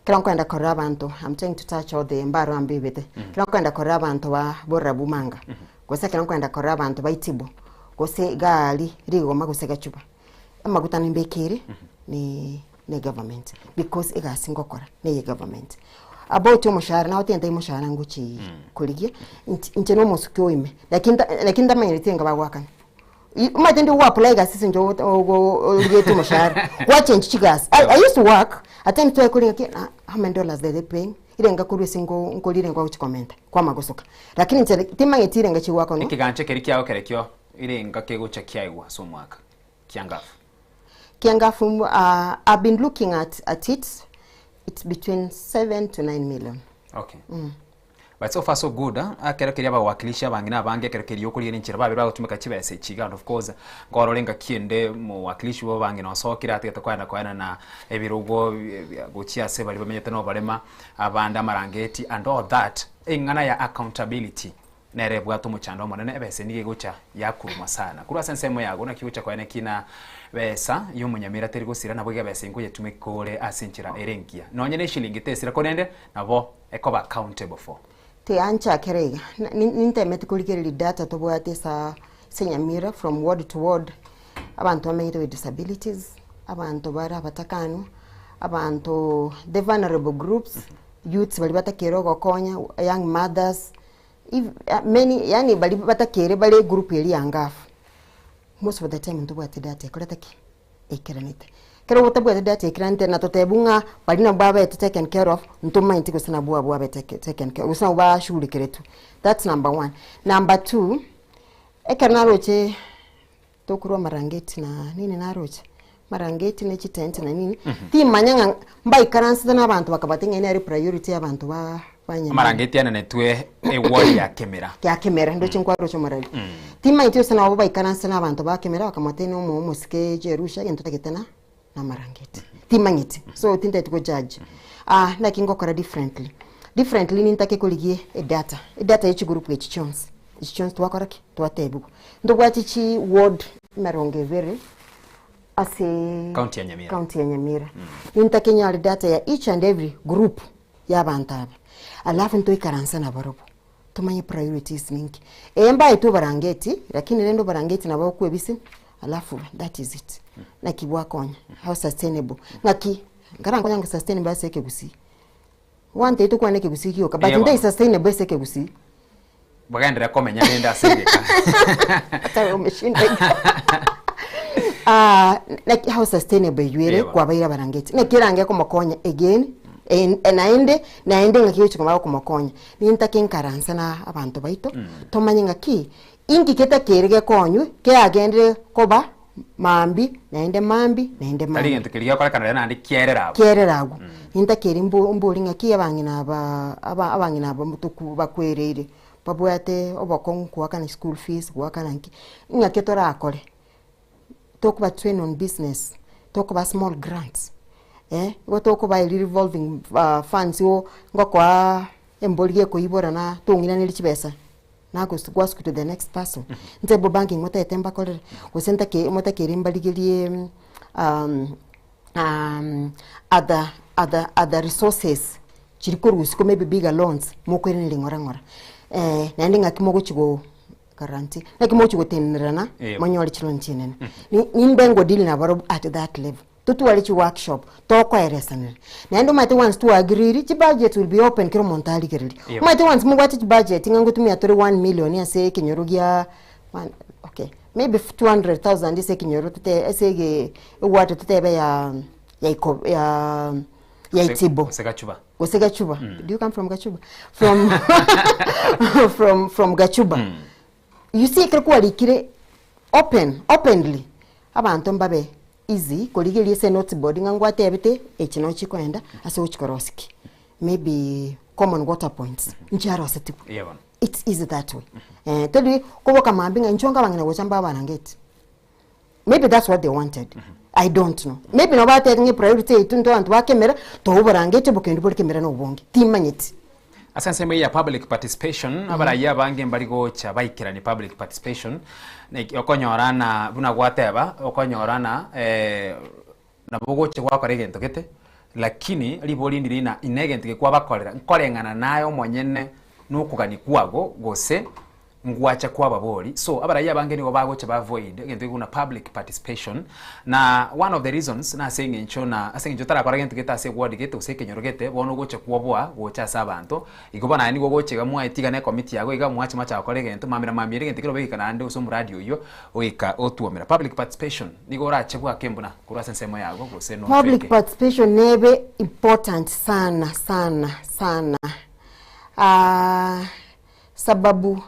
ekero nkoenda korora abanto, I'm trying to touch all the mbaro ambebete, ekero nkoenda korora abanto ba Borabu Manga, gose ekero nkoenda korora abanto ba Itibo, gose iga aria Rigoma gose Gachuba, amaguta nimbekeire ne ne government because egasi ngokora neye government. About omoshahara nagotebi ntai moshahara ngochi korigia, inche inche na omosuki oime, lakini nta lakini ntamenyereti enga bagoakana. Omanyete ndi goapply egasi ase inche origetie omoshahara, gwachengi chigasi. I, I used to work, at times tware koria ng'aki ah how many dollars are they paying? Irenga korwa ase nko nkorire nkogochi komenta, kwama gosoka. Lakini inche timanyeti irenga chigoakanwa.
Ekegancha keria kiao kerekio irenga kegocha kiaigwa ase omwaka kiangafu.
Kiangafu uh, I've been looking at, at it, it's between 7 to 9 million.
Okay. But so far so good ah, ekero keria abawakilishi abang'ina abange ekero keria okorigia enchera babere bagotumeka chibesa echi iga and of course nkorora engaki ende omowakilishi bwa abang'ina osokire atigete koenda koenana ebirogo gochia ase baria bamenyete na oborema abande amarangeti and all that, eng'ana ya accountability nere ebwate omochando omonene ebesa nigo egocha yakurumwa sana. Korwa ase ensemo yago naki ogocha koena ekina besa ya omonyamira teri gosira nabo iga ebesa nkoyetumeka ore ase enchera ere engiya. Nonye ne eshilingi tesira korende nabo ekoba accountable for.
Tianchakera iga, nintemeti korigereria data tobwate asa ase Nyamira from ward to ward, abanto bamenyete with disabilities, abanto bare abatakanwa, abanto the vulnerable groups, youths baria batakeire ogokonya, young mothers, if many yaani baria batakeire bare egroup eria ya ngafu. Most of the time ntobwate data ekorete ki? Eikeranete. Ekero otabwati data eikeranete na totebwe ng'a baria nabo babete taken care of, ntomaeti gose nabwo abwo babete taken care gose nabwo bashughulikiretwe. That's number one. Number two, ekero naroche tokorwa amarangeti na nini naroche, amarangeti na chitent na nini, timanya ng'a mbaikaransete na abanto bakabatia ng'a eye nere priority ya abanto ba ba Nyamira.
Amarangeti anenetwe eward ya Kemera.
Ya Kemera, ndoche nkwaroche omorari. Timanyeti gose nabo baikaransete na abanto ba Kemera bakamotebia omo omosike Jerusha egento tagete na. na amarangeti. Timanyeti, so tintageti go judge. Ah, naki ngokora differently? Differently nintake korigia edata, edata ya chigroup echi chionsi, echi chionsi twakora ki? Twatebiwa. Ntobwate chi ward emerongo ebere ase
County ya Nyamira.
county ya Nyamira. Nintake nyore data ya each and every group ya abanto aba, alafu ntoikaranse nabarobwo. Tomanye priorities ninki. Ee mbaetwe oborangeti, lakini rende oborangeti nabo okwebisia alafu that is it. Naki bwakonya, how sustainable. Ng'aki, nkarankonya ngo sustainable ase ekegusii. Gwantebi tokwane ekegusii gioka, but
Eeh
ndai
bono.
sustainable ase ekegusii.
Bagenderere komenya rende ase egeka.
Hata wewe umeshinda hiyo. Ah, naki how sustainable eywo ere
Eeh bono.
kwabaire abarangeti. Naki erange komokonya again, naende, naende ng'aki gochia komanya gokomokonya. Nintake nkaranse na abanto baito, tomanye ng'aki, inki getakeire gekonywe, keagendire koba maambia, naende maambia, naende
Tari
maambia.
egento keria gekorekana rero naende kiaerera abwo.
Kiaerera agwo. Nintakeire mbo mbori ng'aki abang'ina aba aba abang'ina aba motoku bakwereire, babwate obokong'u goakana school fees, goakana nki, ng'aki torakore. Tokoba train on business, tokoba small grants, eh, igo tokoba eri revolving funds igo ngokoa embori gekoibora na tong'iraneria chibesa, nagosi gwasuki to the next person. Inche bo banking motagete mbakorere, gose ntake motakeire mbarigerie other other other resources chiri korwa isiko maybe bigger loans, mokoiraneria ng'ora ng'ora. Naende ng'aki mogochi go Guarantee. Naki mogochia gotenerana
Eh.
monyore chiloni chinene. Ni- Nimbe ngodeal nabarobwo at that level. Totware chiworkshop, tokoeresanera. Naende omanyete once twaagreeiri, chibudget will be open kera omonto arigererie.
Yep.
Omanyete once mobwate chibudget ng'a ngotumia tore one million ase ekenyoro gia one okay, maybe 200,000 ase ekenyoro tote ase ege eward totebe ya ya iko ya ya
Gose-
Itibo.
gose Gachuba.
Gose Gachuba. Do you come from Gachuba? From from from Gachuba. You see ekero kwarikire open openly abanto mbabe easy korigereria ase note board ng'a ngwatebete echi no chikoenda ase ogochi korosia ki maybe common water points nchiarosetigwe.
Eeh bono.
It's easy that way. Eh, tori koboka mambia ng'a inchuo nkabang'ina gocha mbabarangeti. Maybe that's what they wanted. I don't know. Maybe nabo batebete ng'a epriority yaito intwe abanto ba kemera, toa oborangeti obokendu bore kemera na obonge. Timanyeti.
Ase ensemo eye ya public participation, abarayia abange mbari gocha baikeranie public participation, naki okonyora na buna gwateba, okonyora na nabo ogocha gwakora egento gete, lakini ribori ndiri ng'a ine egento eke kwabakorera nkoreng'ana naye omonyene na okogania kwago gose Ngwacha kw'ababori. So abaraiyo abange nigo bagocha ba avoid egento gekobuna public participation na one of the reasons nase eng'encho na ase eng'encho otarakora gento gete ase eward gete gose ekenyoro gete bono ogocha kwoboa gocha ase abanto igo bono aye nigo ogocha iga mwaetiga na ecommittee yago iga mwacha mwacha gokora egento mambia na mambia ere egento ekero obegeika naende gose omoradi oyio goika otwomera. Public participation nigo orache bwake mbuna korwa ase ensemo yago gose
Public
notweke.
participation nebe important sana sana sana ah. Sababu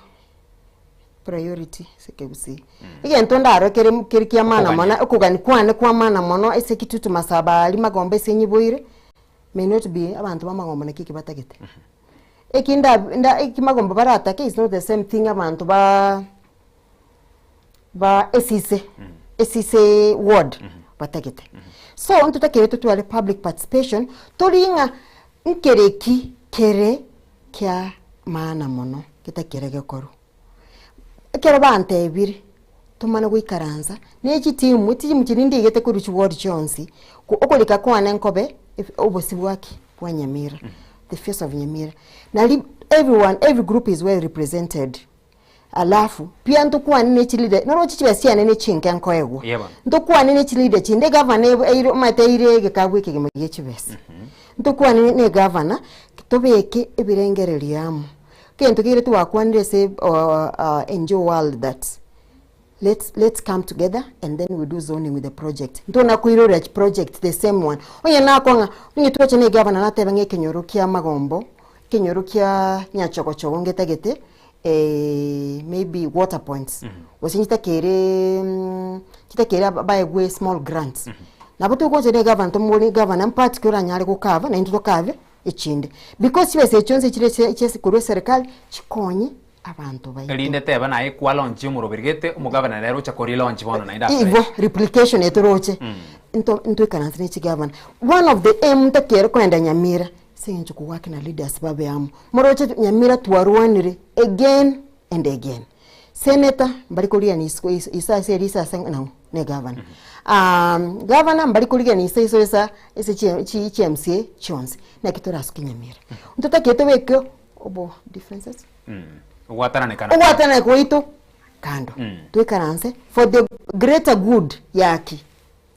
priority ase ekegusii. Egento ndaro kere kere kia maana mono, okogania kwane kwa maana mono ase ekitutu masaba aria magomba ase nyiboire, may not be abanto ba amagomba naki eki batagete. Eki nda nda eki magomba baratake is not the same thing abanto ba ba esise, esise ward batagete. So ntotakeire totware public participation, tori ng'a nkere ki kere kia maana mono getakere gekorwa. Ekero bantebire, tomane goikaransa ne chitimu, chitimu chiria ndigete korwa chiward chionsi, ko okorika kwane nkobe obosio bwa ki? Bwa Nyamira, the face of Nyamira. Nari everyone, every group is well represented. Alafu, pia ntokwane ne chileader, noroche chibesa chiane ne chinke nkoegwa.
Yebo.
Ntokwane ne chileader chinde, egavana eire omanyete eire egekabu ekegima gie chibesa. Ntokwane ne egavana, tobeke ebirengererio amo. Egento kere twakwanire ase NGO world that let's let's come together and then we do zoning with the project. Ntona koirorera chiproject the same one. Onye nakong'a, onye twacha na egavana nateba ng'a ekenyoro kia magombo, ekenyoro kia nyachogochogo ngetagete, maybe water points gose nchitakere nchitakere baegwe small grants nabo togocha na egavana tomobori egavana mpart ki oranyare gokava naintwe tokave echinde because chibesa echi chionsi chire chia chia korwa eserikali chikonye abanto baito.
Erinde teba naye kwa launch omoroberi gete omogavana nere ocha kori launch bono naende afresh.
Igo replication etoroche. Nto ntoikaranse ne chigavana. One of the aim ntakere koenda Nyamira, ase eng'encho kogwake na leaders babe amo. Moroche Nyamira twarwanire again and again. Senator mbari korigani isiko iso iso ase eriso ase nang'o na egavana. Gavana mbari korigani iso iso esa ase chi chi chi MCA chionsi. Naki torasuke Nyamira. Ntotakete tobeke obo differences.
Ogwatananekana.
Ogwatananeka gwaito kando. Toikaranse for the greater good yaki?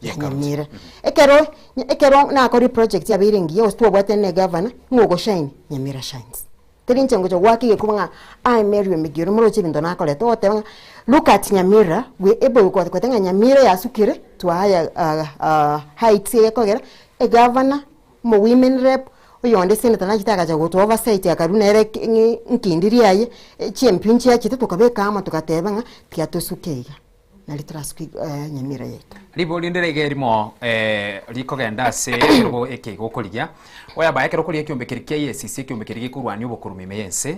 Ya Nyamira. Ekero ekero nakorire project yabeire engiya gose twabwatane na egavana, ng'a ogoshine, Nyamira shines. Teri inche ngocha goaka egekuba ng'a aye Mary Omigiro moroche ebinto nakorete, ogoteba ng'a look at Nyamira, we able goteba ng'a Nyamira yasukire to a higher heights egekogera, egavana, omo women rep, oyonde senator nachete agacha gotoa oversight akarwa nere ng'i nkindi riaye, chiMP nchiachete tokabeka amo togateba ng'a tiga tosuke iga. Nari torasuke Nyamira yaito.
Ribori rinde riga erimo rikogenda ase ekerogo eke gokorigia, oyabae ekero okorigia ekiombe keria kia EACC, ekiombe keria gekorwania obokorumi ime y'ense,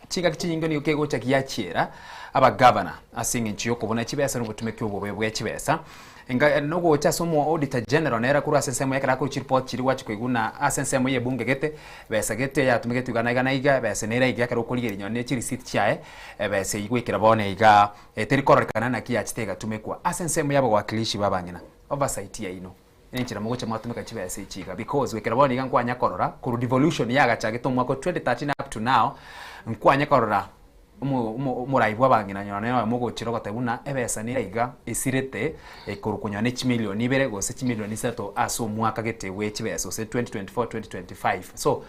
chingaki chinyinge nigo kegocha giachiera abagavana ase eng'encho y'okobuna chibesa na obotumeki obobe bwe chibesa. Enga nogocha ase omo auditor general nere korwa ase ensemo ekero akorwa chiripoti chiria gwachi koigwa buna ase ensemo y'ebunge gete, besa gete yatumegete iga na iga na iga, ebesa nere iga ekero okorigereria nonye ne chireceipt chiaye, ebesa eywo goikera bono iga. Eteri kororekana naki yachete egatumekwa ase ensemo y'abawakilishi b'abang'ina, oversight yaino, enchera mogocha mwatumeka chibesa echi iga because goikera bono iga nkwanya korora korwa devolution yagachagete omwaka o 2013 up to now, nkwanya korora omo omo omorai bw'abang'ina nyora nere oyomo ogochera ogoteba buna ebesa nere iga esirete ekorwa konyora ne chimilion ibere gose chimilion isato ase omwaka gete bwe chibesa gose 2024 2025 so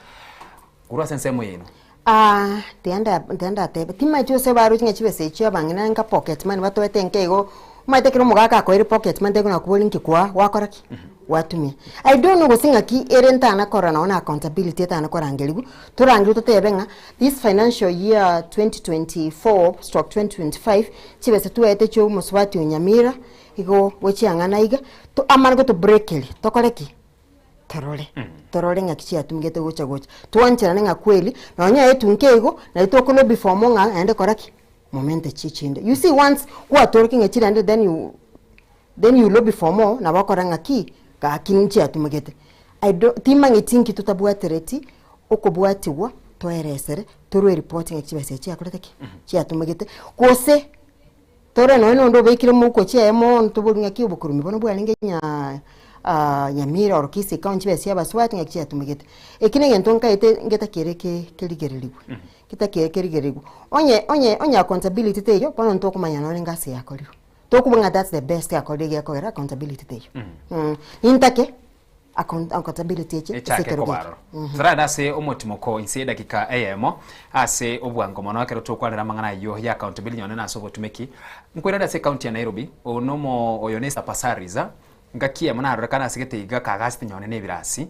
Korwa ase ensemo yaino.
Aah tiga nda tiga ndatebe, timanyeti gose baroche ng'a chibesa echio abang'ina nka pocket money batoete nke igo, omanyete ekero omogaka akoeire pocket money tari konya nki kwa gwakora ki? Gwatumia. I don't know gose ng'aki ere ntana korora nonye na accountability etana korangeriwa, torangerwe totebe ng'a this financial year 2024 stroke 2025, chibesa twaete chia omosubati o Nyamira, igo gochiang'ana iga, to amane gotobreakeria tokore ki? Torore, torore ng'aki chiatumegete gocha gocha. Twancherane ng'a kweli, nonye etunke igo, nari tokolobi for more ng'a naende kora ki? Momente chi chinde. You see once gwatorokia ng'a chirende then you then you lobby for more, nabo okora ng'aki, gaki nchiatumegete. I don't timanyeti nki totabwatereti, okobwatigwa toeresere, torwe eripoti ng'aki chibesa echi chiakorete ki? Chiatumegete, gose Tore nonya nonde obekire mouko chiaye mono tobori ng'aki obokorumi bono bwarenge nyaa Nyamira or Kisii county chibesa chia abasubati ng'aki chiatumegete. Eki negento nkaete ngetakere ke kerigererigwe, getakeire kerigererigwe. Onye onye onye accountability teiyo, bono ntokomanya nonye ngasi yakorirwe. Tokobua ng'a that's the best yakorire gekogera accountability teiyo. Nintake. Accountability eche ase
Echake
ekero
koba
geke.
aroro. Torarende ase omotimoko inse y'edakika eyemo ase obwango mono ekero tokwanera amang'ana ayio ya accountability nonye nase obotumeki. Nkoirande ase ecounty ya Nairobi, oyo nomo oyo ne Pasariza, ngaki eyemo narorekana ase gete iga kagachete nonye na ebirasi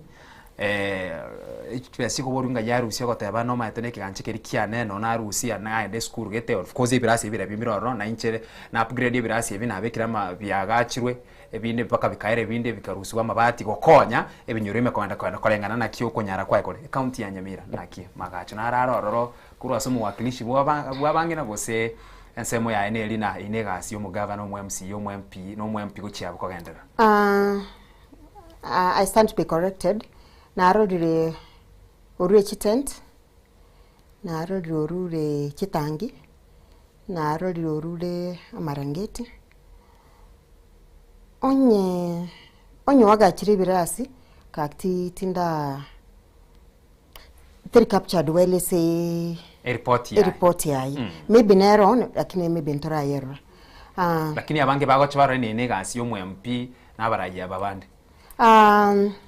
chibesa chikoborwa ng'a yarusia ogoteba nomanyete na ekegancha keria kiane nonya narusia naenda esukuru gete of course ebirasi ebi biria bire ororo na inche na upgrade ebirasi ebi nabekire ama biagachirwe. Ebinde mpaka bikaera ebinde bikarusigwa amabati gokonya ebinyoro ime kogenda kogenda koreng'ana naki okonyara kwaye kore. Ecounty ya Nyamira naki magacho naro are ororo korwa ase omowakilishi bwa bw'abang'ina gose ensemo yaye neri na eye negasi ya omogavana, omo MCA, omo MP na omo MP gochia abwo kogenderera.
I stand to be corrected, narorire orure chitent, narorire orure chitangi, narorire orure amarangeti. Onye onye oagachire ebirasi gaki ti tindaa teri captured well ase
Eripoti yaye.
eripoti yaye. Maybe nero lakini maybe ntorayerora.
Lakini abange bagocha barore nere negasi ya omo MP na abarai aba bande.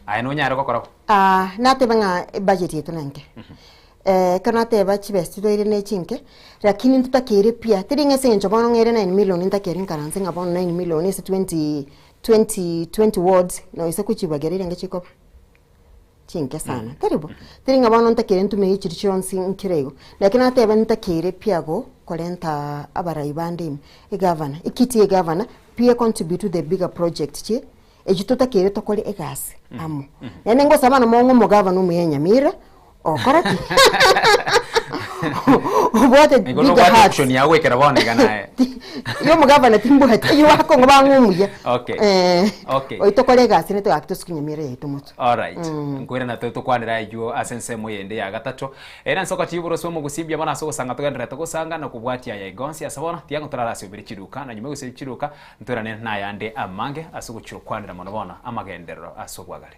Aye nonyare gokora bo?
Nateba ng'a ebudget yaito nenke. Ekero nateba chibesa chitoire ne chinke, lakini ntotakeire pia, teri ng'a ase eng'encho bono ng'ere nine million ntakeire nkaranse ng'a bono nine million ase twenty twenty twenty wards noisa kochibagera erenge chikoba chinke sana, tari bo? Teri ng'a bono ntakeire ntumie chiria chionsi nkere igo. Lakini nateba ntakeire pia go korenta abarai bande ime, egavana, ekiti ya egavana pia econtribute to the bigger project chie. Echio totakeire tokore egasi amo. Naende ngosaba abana mong'e omogavana omuya Nyamira okore ki? Obwate
Igo
big
nobwate
heart.
option ya goikera bono iga naye.
Yo omogavana timbwati, eywo bakong'a bang'e omuya.
Okay.
Eh,
Okay.
oyo tokore egasi nete gaki tosukunye emere yaito motwe.
Alright. Nkoirana to tokwanera aywo ase ensemo eyende ya gatato. Ere ensoko chiburoswa omogusimbia bono ase ogosanga togendererete gosanga na kobwatia aya iga onsi ase bono tiga ngotorara ase obere chiduka na nyuma yogosibia chiduka ntoirane nayande amange ase ogochia gokwanera mono bono amagenderero ase obwagare.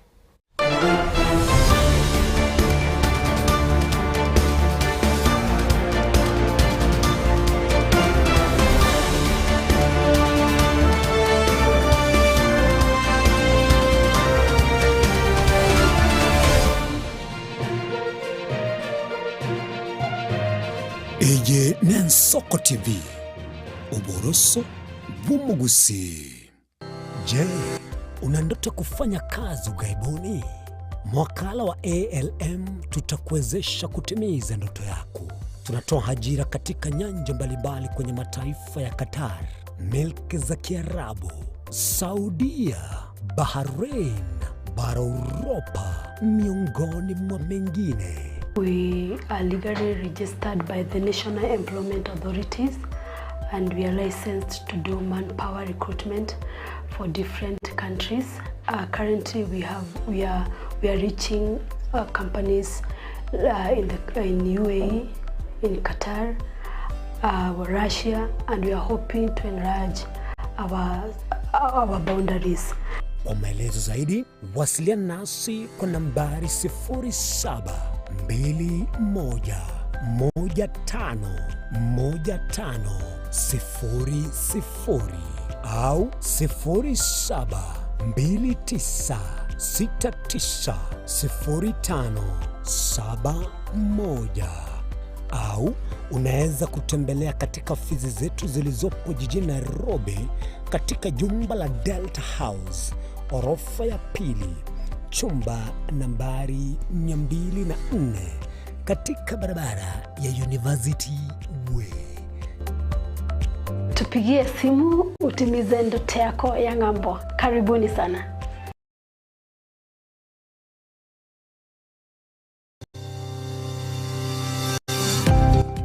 Eye n'Ensoko TV, oboroso bw'omogusii. Je, una ndoto kufanya kazi ughaibuni? Mwakala wa ALM tutakuwezesha kutimiza ndoto yako. Tunatoa ajira katika nyanja mbalimbali kwenye mataifa ya Qatar, milki za Kiarabu, Saudia, Bahrain, bara Uropa, miongoni mwa mengine.
We are legally registered by the National Employment Authorities and we are licensed to do manpower recruitment for different countries. Uh, currently we have we are we are reaching uh, companies uh, in the in UAE, in Qatar, uh, Russia, and we are hoping to enlarge our our boundaries.
Kwa maelezo zaidi wasiliana nasi kwa nambari 0721151500 au 0729690571 au unaweza kutembelea katika ofisi zetu zilizopo jijini Nairobi katika jumba la Delta House orofa ya pili chumba nambari 204 katika barabara ya University Way.
Tupigie simu utimize ndoto yako ya ng'ambo. Karibuni sana.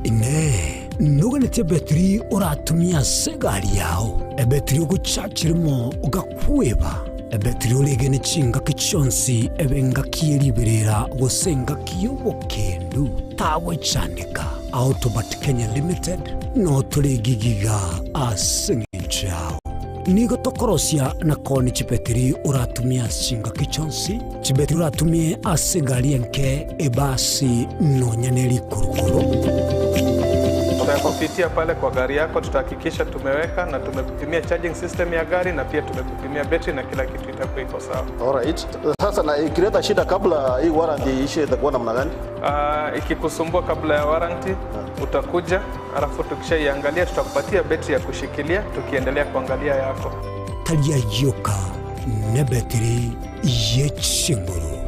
Inee! Noganetie ebetiri oratumie ase egari yao, ebetiri ogochachirimo ogakweba, ebetiri oregene chingaki chionsi ebe engaki ye riberera gose engaki y'obokendu? Tagwechandeka. Autobat Kenya Limited notore gigiga ase eng'encho yao. Nigo tokorosia na koonia chibetiri oratumie ase chingaki chionsi, chibetiri oratumie ase egari enke, ebasi, nonya ne rikurukuru.
Tutakupitia pale kwa gari yako, tutahakikisha tumeweka na tumekupimia charging system ya gari na pia tumekupimia betri na kila kitu itakuwa iko sawa.
Alright. Sasa na ikileta shida kabla hii warranty iishe itakuwa namna gani?
Uh, ikikusumbua kabla ya warranty utakuja, alafu tukishaiangalia tutakupatia betri ya kushikilia tukiendelea kuangalia yako.
Tari ayio nebetiri ye chinguru.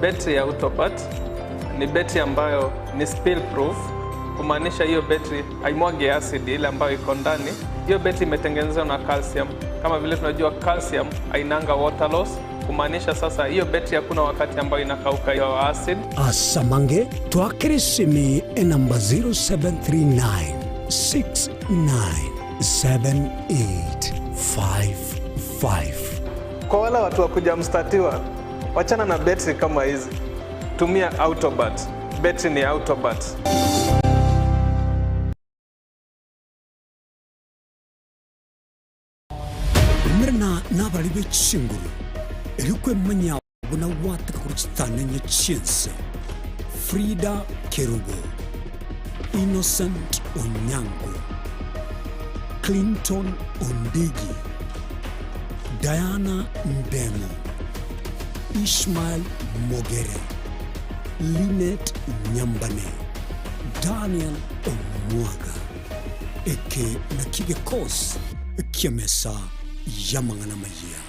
Betri ya Autopat ni betri ambayo ni spill proof, kumaanisha hiyo betri haimwagi acid ile ambayo iko ndani. Hiyo betri imetengenezwa na calcium. Kama vile tunajua calcium hainanga water loss, kumaanisha sasa hiyo betri hakuna wakati ambayo inakauka hiyo acid.
Asamange twakere esimi enamba 0739 697855.
Kwa wale watu wa kuja mstatiwa, wachana na betri kama hizi, tumia Autobat. Betri ni Autobat.
Umerana nabari be chinguru, erio kwemanyia buna gwateka korwa chitanenye chi'ense. Frida Kerubo, Innocent Onyango, Clinton Ondigi, Diana Ndemo, Ishmael Mogere, Linet Nyambane, Daniel Omwaga. Eke nakio gekosi ki'emesa y'amang'ana amayia.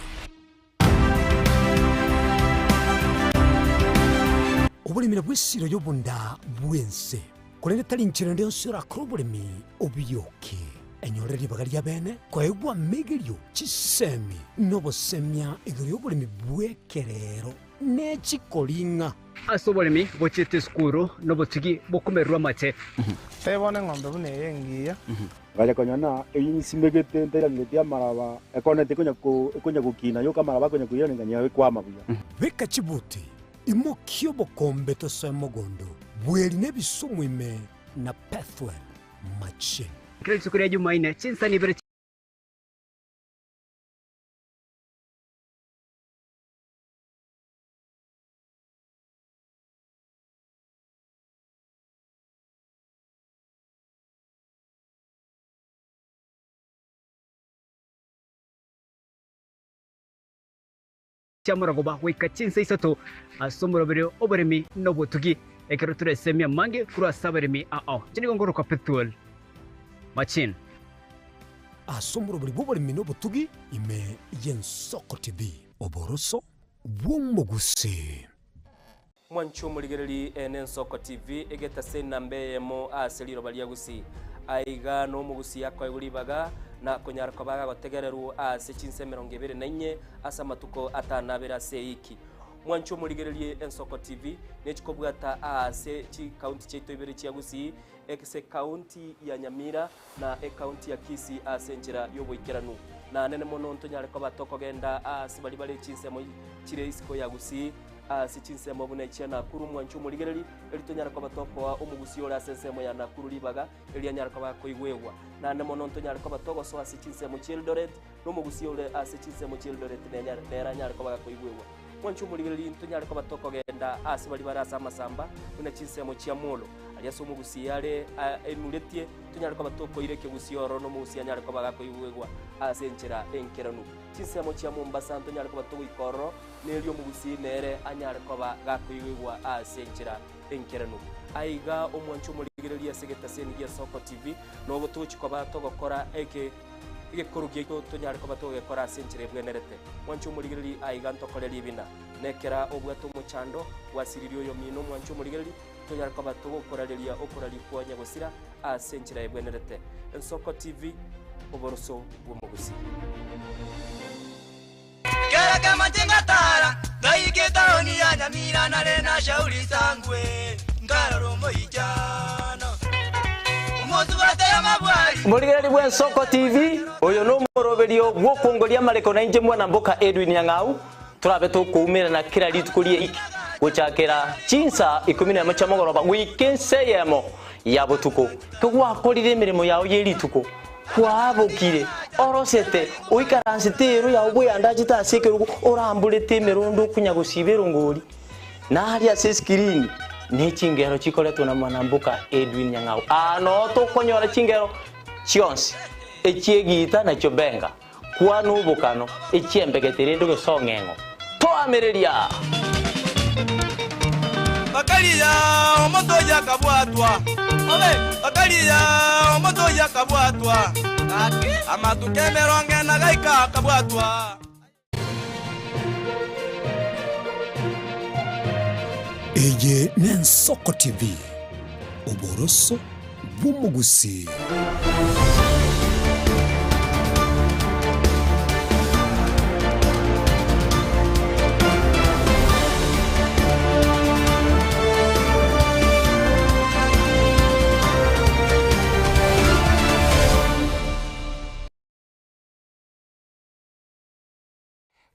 Oboremi nabwo esiro y'obonda bw'ense, korende tari nchera ende yonsi orakore oboremi obioke. Enyore ribaga ria bene koegwa amegerio, chisemi, na obosemia igoro y'oboremi bw'ekerero ne chikoring'a.
Ase oboremi bochiete esukuru nobotugi bokomererwa amache.
Tebona eng'ombe buna eye engiya.
Ngacha konyora ng'a eyio nsimegete ntairangeretie amaraba, ekoneti ekonya ko ekonya gokina yoka amaraba akonya koiraneria ng'a ekwama buya.
Beka chibuti, imokia obokombe tosoe mogondo, bweri na ebisumu ime na Pethuel machine.
Kera rituko ria Jumaine, chinsani ibere chiamorogoba goika chinsa isato ase omoroberio oboremi na obotugi, ekero toresemie amange korwa ase abaremi ao. Inche nigo ngorokwa Pethuel Machin.
Ase omoroberi bw'oboremi na obotugi ime y'Ensoko TV. Oboroso bw'omogusii.
Mwanche omorigereri ene Ensoko TV egetase enamba eyemo ase riroba ria Gusii. Aiga nomogusii akoegwa ribaga na konyara koba agagotegererwa ase chinsa 24 ase amatuko atanabere ase eiki. Mwanche omorigererie Ensoko TV nechikobwata aase chikaunti chiaito ibere chia Gusii ase ekaunti ya Nyamira na ekaunti ya Kisii ase enchera y'oboikeranu. Nanene mono ntonyare koba tokogenda aase baria bare chinsemo chire isiko ya Gusii ase chinsemo buna echia Nakuru mwanche omorigereri, erio tonyare koba tokoa omogusii ore ase ensemo ya Nakuru ribaga, erio anyare koba akoigwegwa. Naende mono ntonyare koba togosoa ase chinsemo chi'Eldoret, na omogusii ore ase chinsemo chi'Eldoret nenyare nere anyare koba gakoigwegwa. Mwanche omorigereri, ntonyare koba tokogenda ase baria bare ase amasamba, buna chinsemo chia Molo, aria ase omogusii are enuretie, tonyare koba tokoira ekegusii ororo na omogusii anyare koba gakoigwegwa ase enchera enkeranu. Chinsemo chia Mombasa ntonyare koba togoika ororo, nerio omogusii nere anyare koba gakoigwegwa ase enchera enkeranu. Aiga omwanche omorigereria ase egetaseni gia Soko TV, nogo togochia koba togokora eke egekoro giaito tonyare koba togegekora ase enchera ebwenerete. Mwanche omorigereria aiga ntokore ribina. Nekera obwate omochando, gwasiririe oyomino omwanche omorigereria, tonyare koba togokorareria okoraria kwa nyagosira ase enchera ebwenerete. Ensoko TV, oboroso bw'omogusii.
Kera kemache ngatara, ngaika etaoni ya Nyamira nare na Shauri Sangwe, nkarora omoichano omosubate y'amabwari.
Morigereria bw'Ensoko TV, oyo nomoroberio bw'okwongoria amareko nainche mwana mboka Edwin Nyang'au, torabe tokoumerana kera rituko ri'eiki gochakera chinsa ikomi nemo chia mogoroba goika ensa eyemo ya botuko. Kegwakorire emeremo yao ye rituko, Kwabokire, orosete, oikaransete eero yao bweyandachete ase ekerogo, oramborete emerondo okonya gosiba erongori, na aria ase esikirini ne chingero chikoretwe na mwanamboka Edwin Nyang'au. Aa noo tokonyora chingero chionsi, echi'egiita na chiobenga, kwana obokano, echi'embegete rende ogesong'eng'o. Toamereria!
Bakaria omonto oyio akabwatwa, bakaria omonto oyio akabwatwa, amatuko emerongo ena gaika akabwatwa.
Eye n'Ensoko TV, oboroso bw'omogusii.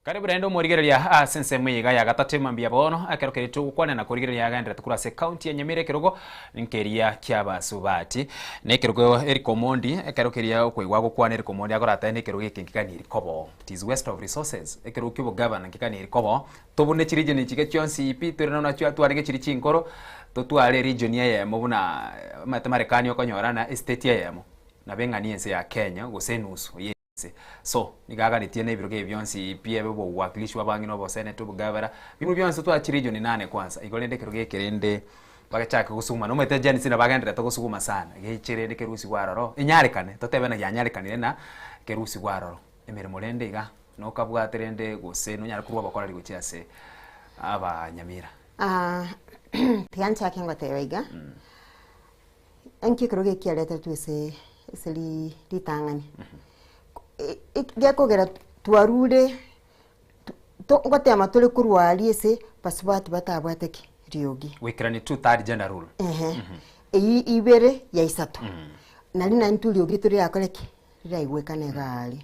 Karibu naende omorigereria ase ensemo eye iga ya gatato emambia bono, ekero keria togokwana na korigereria agenderete korwa ase ekaunti ya Nyamira ekerogo nkeria ki'abasubati. Na ekerogo Eric Omondi, ekero keria okoigwa agokwana Eric Omondi akoratae na ekerogo eke nkeganieri koboo. It is waste of resources. Ekerogo kia obogavana nkeganieri koboo. Tobune chiregion chiria chionsi pi tore nachio twarenge chiria chinkoro, totware eregion eyemo buna omanyete Marekani okonyora na estate eyemo, nabo eng'ani ense ya Kenya gose enusu ye. Ase. So, nigo aganetie na ebirogo ebi bionsi pi ebe obowakilishi bw'abang'ina, oboseneta, obogavera, bimwe bionsi totware chiregioni nane kwansa. Igo rende ekerogo eke rende bagachake gosuguma. Nomanyete Gen Z nabo agendererete gosuguma sana, geche rende kerusigwe aroro, enyarekane, totebe ng'a yanyarekanire na kerusigwe aroro. Emeremo rende iga, nokabwate rende gose nonyare korwa obokoreri gochia ase abanyamira.
Ah, tiga nchake ngoteba iga, enki ekerogo eki kiaretetwe ase. ase ritang'ani. Gekogera twarure ngotema tore korwa aria ase basubati batabwate ki? Riogi.
Goikerania two third gender rule.
Ehe. Eyio ibere ya isato. Nari naende intwe riogi tore rirakore ki? Riraigwekane iga aria.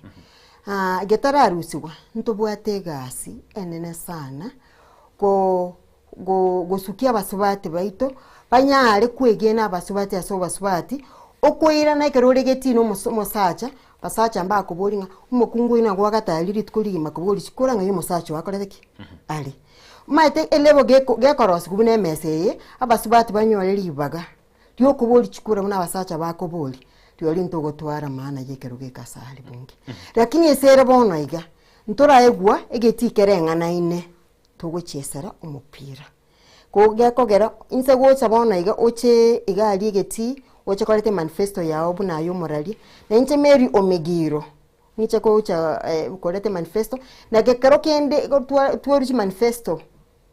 Getararusigwa, ntobwate egasi enene sana, go gosukia abasubati baito, banyare kwegena abasubati ase obasubati, okoirana ekero ore getii na omosacha, basacha mbakoboria ng'a omokungu oyio nabo agatari rituko rigima koboria chikura ng'ai omosacha oye akorete ki? Are. Omanyete elebo geko gekorosiwa buna emesa eye, abasubati banyore ribaga riokoboria chikura buna abasacha bakoboria, rirorio ntogotwara maana ya ekerogo eke ase are bunge. Lakini ase ere bono iga, ntoraegwa egetii kereng'anaine. Togochiesera omopira. Ko gekogera inse gocha bono iga oche iga aria egetii, oche koreta emanifesto yago buna aye omoraria, na inche Mary Omigiro, ng'iche gocha koreta emanifesto, na gekero kende igo twa twarwa chimanifesto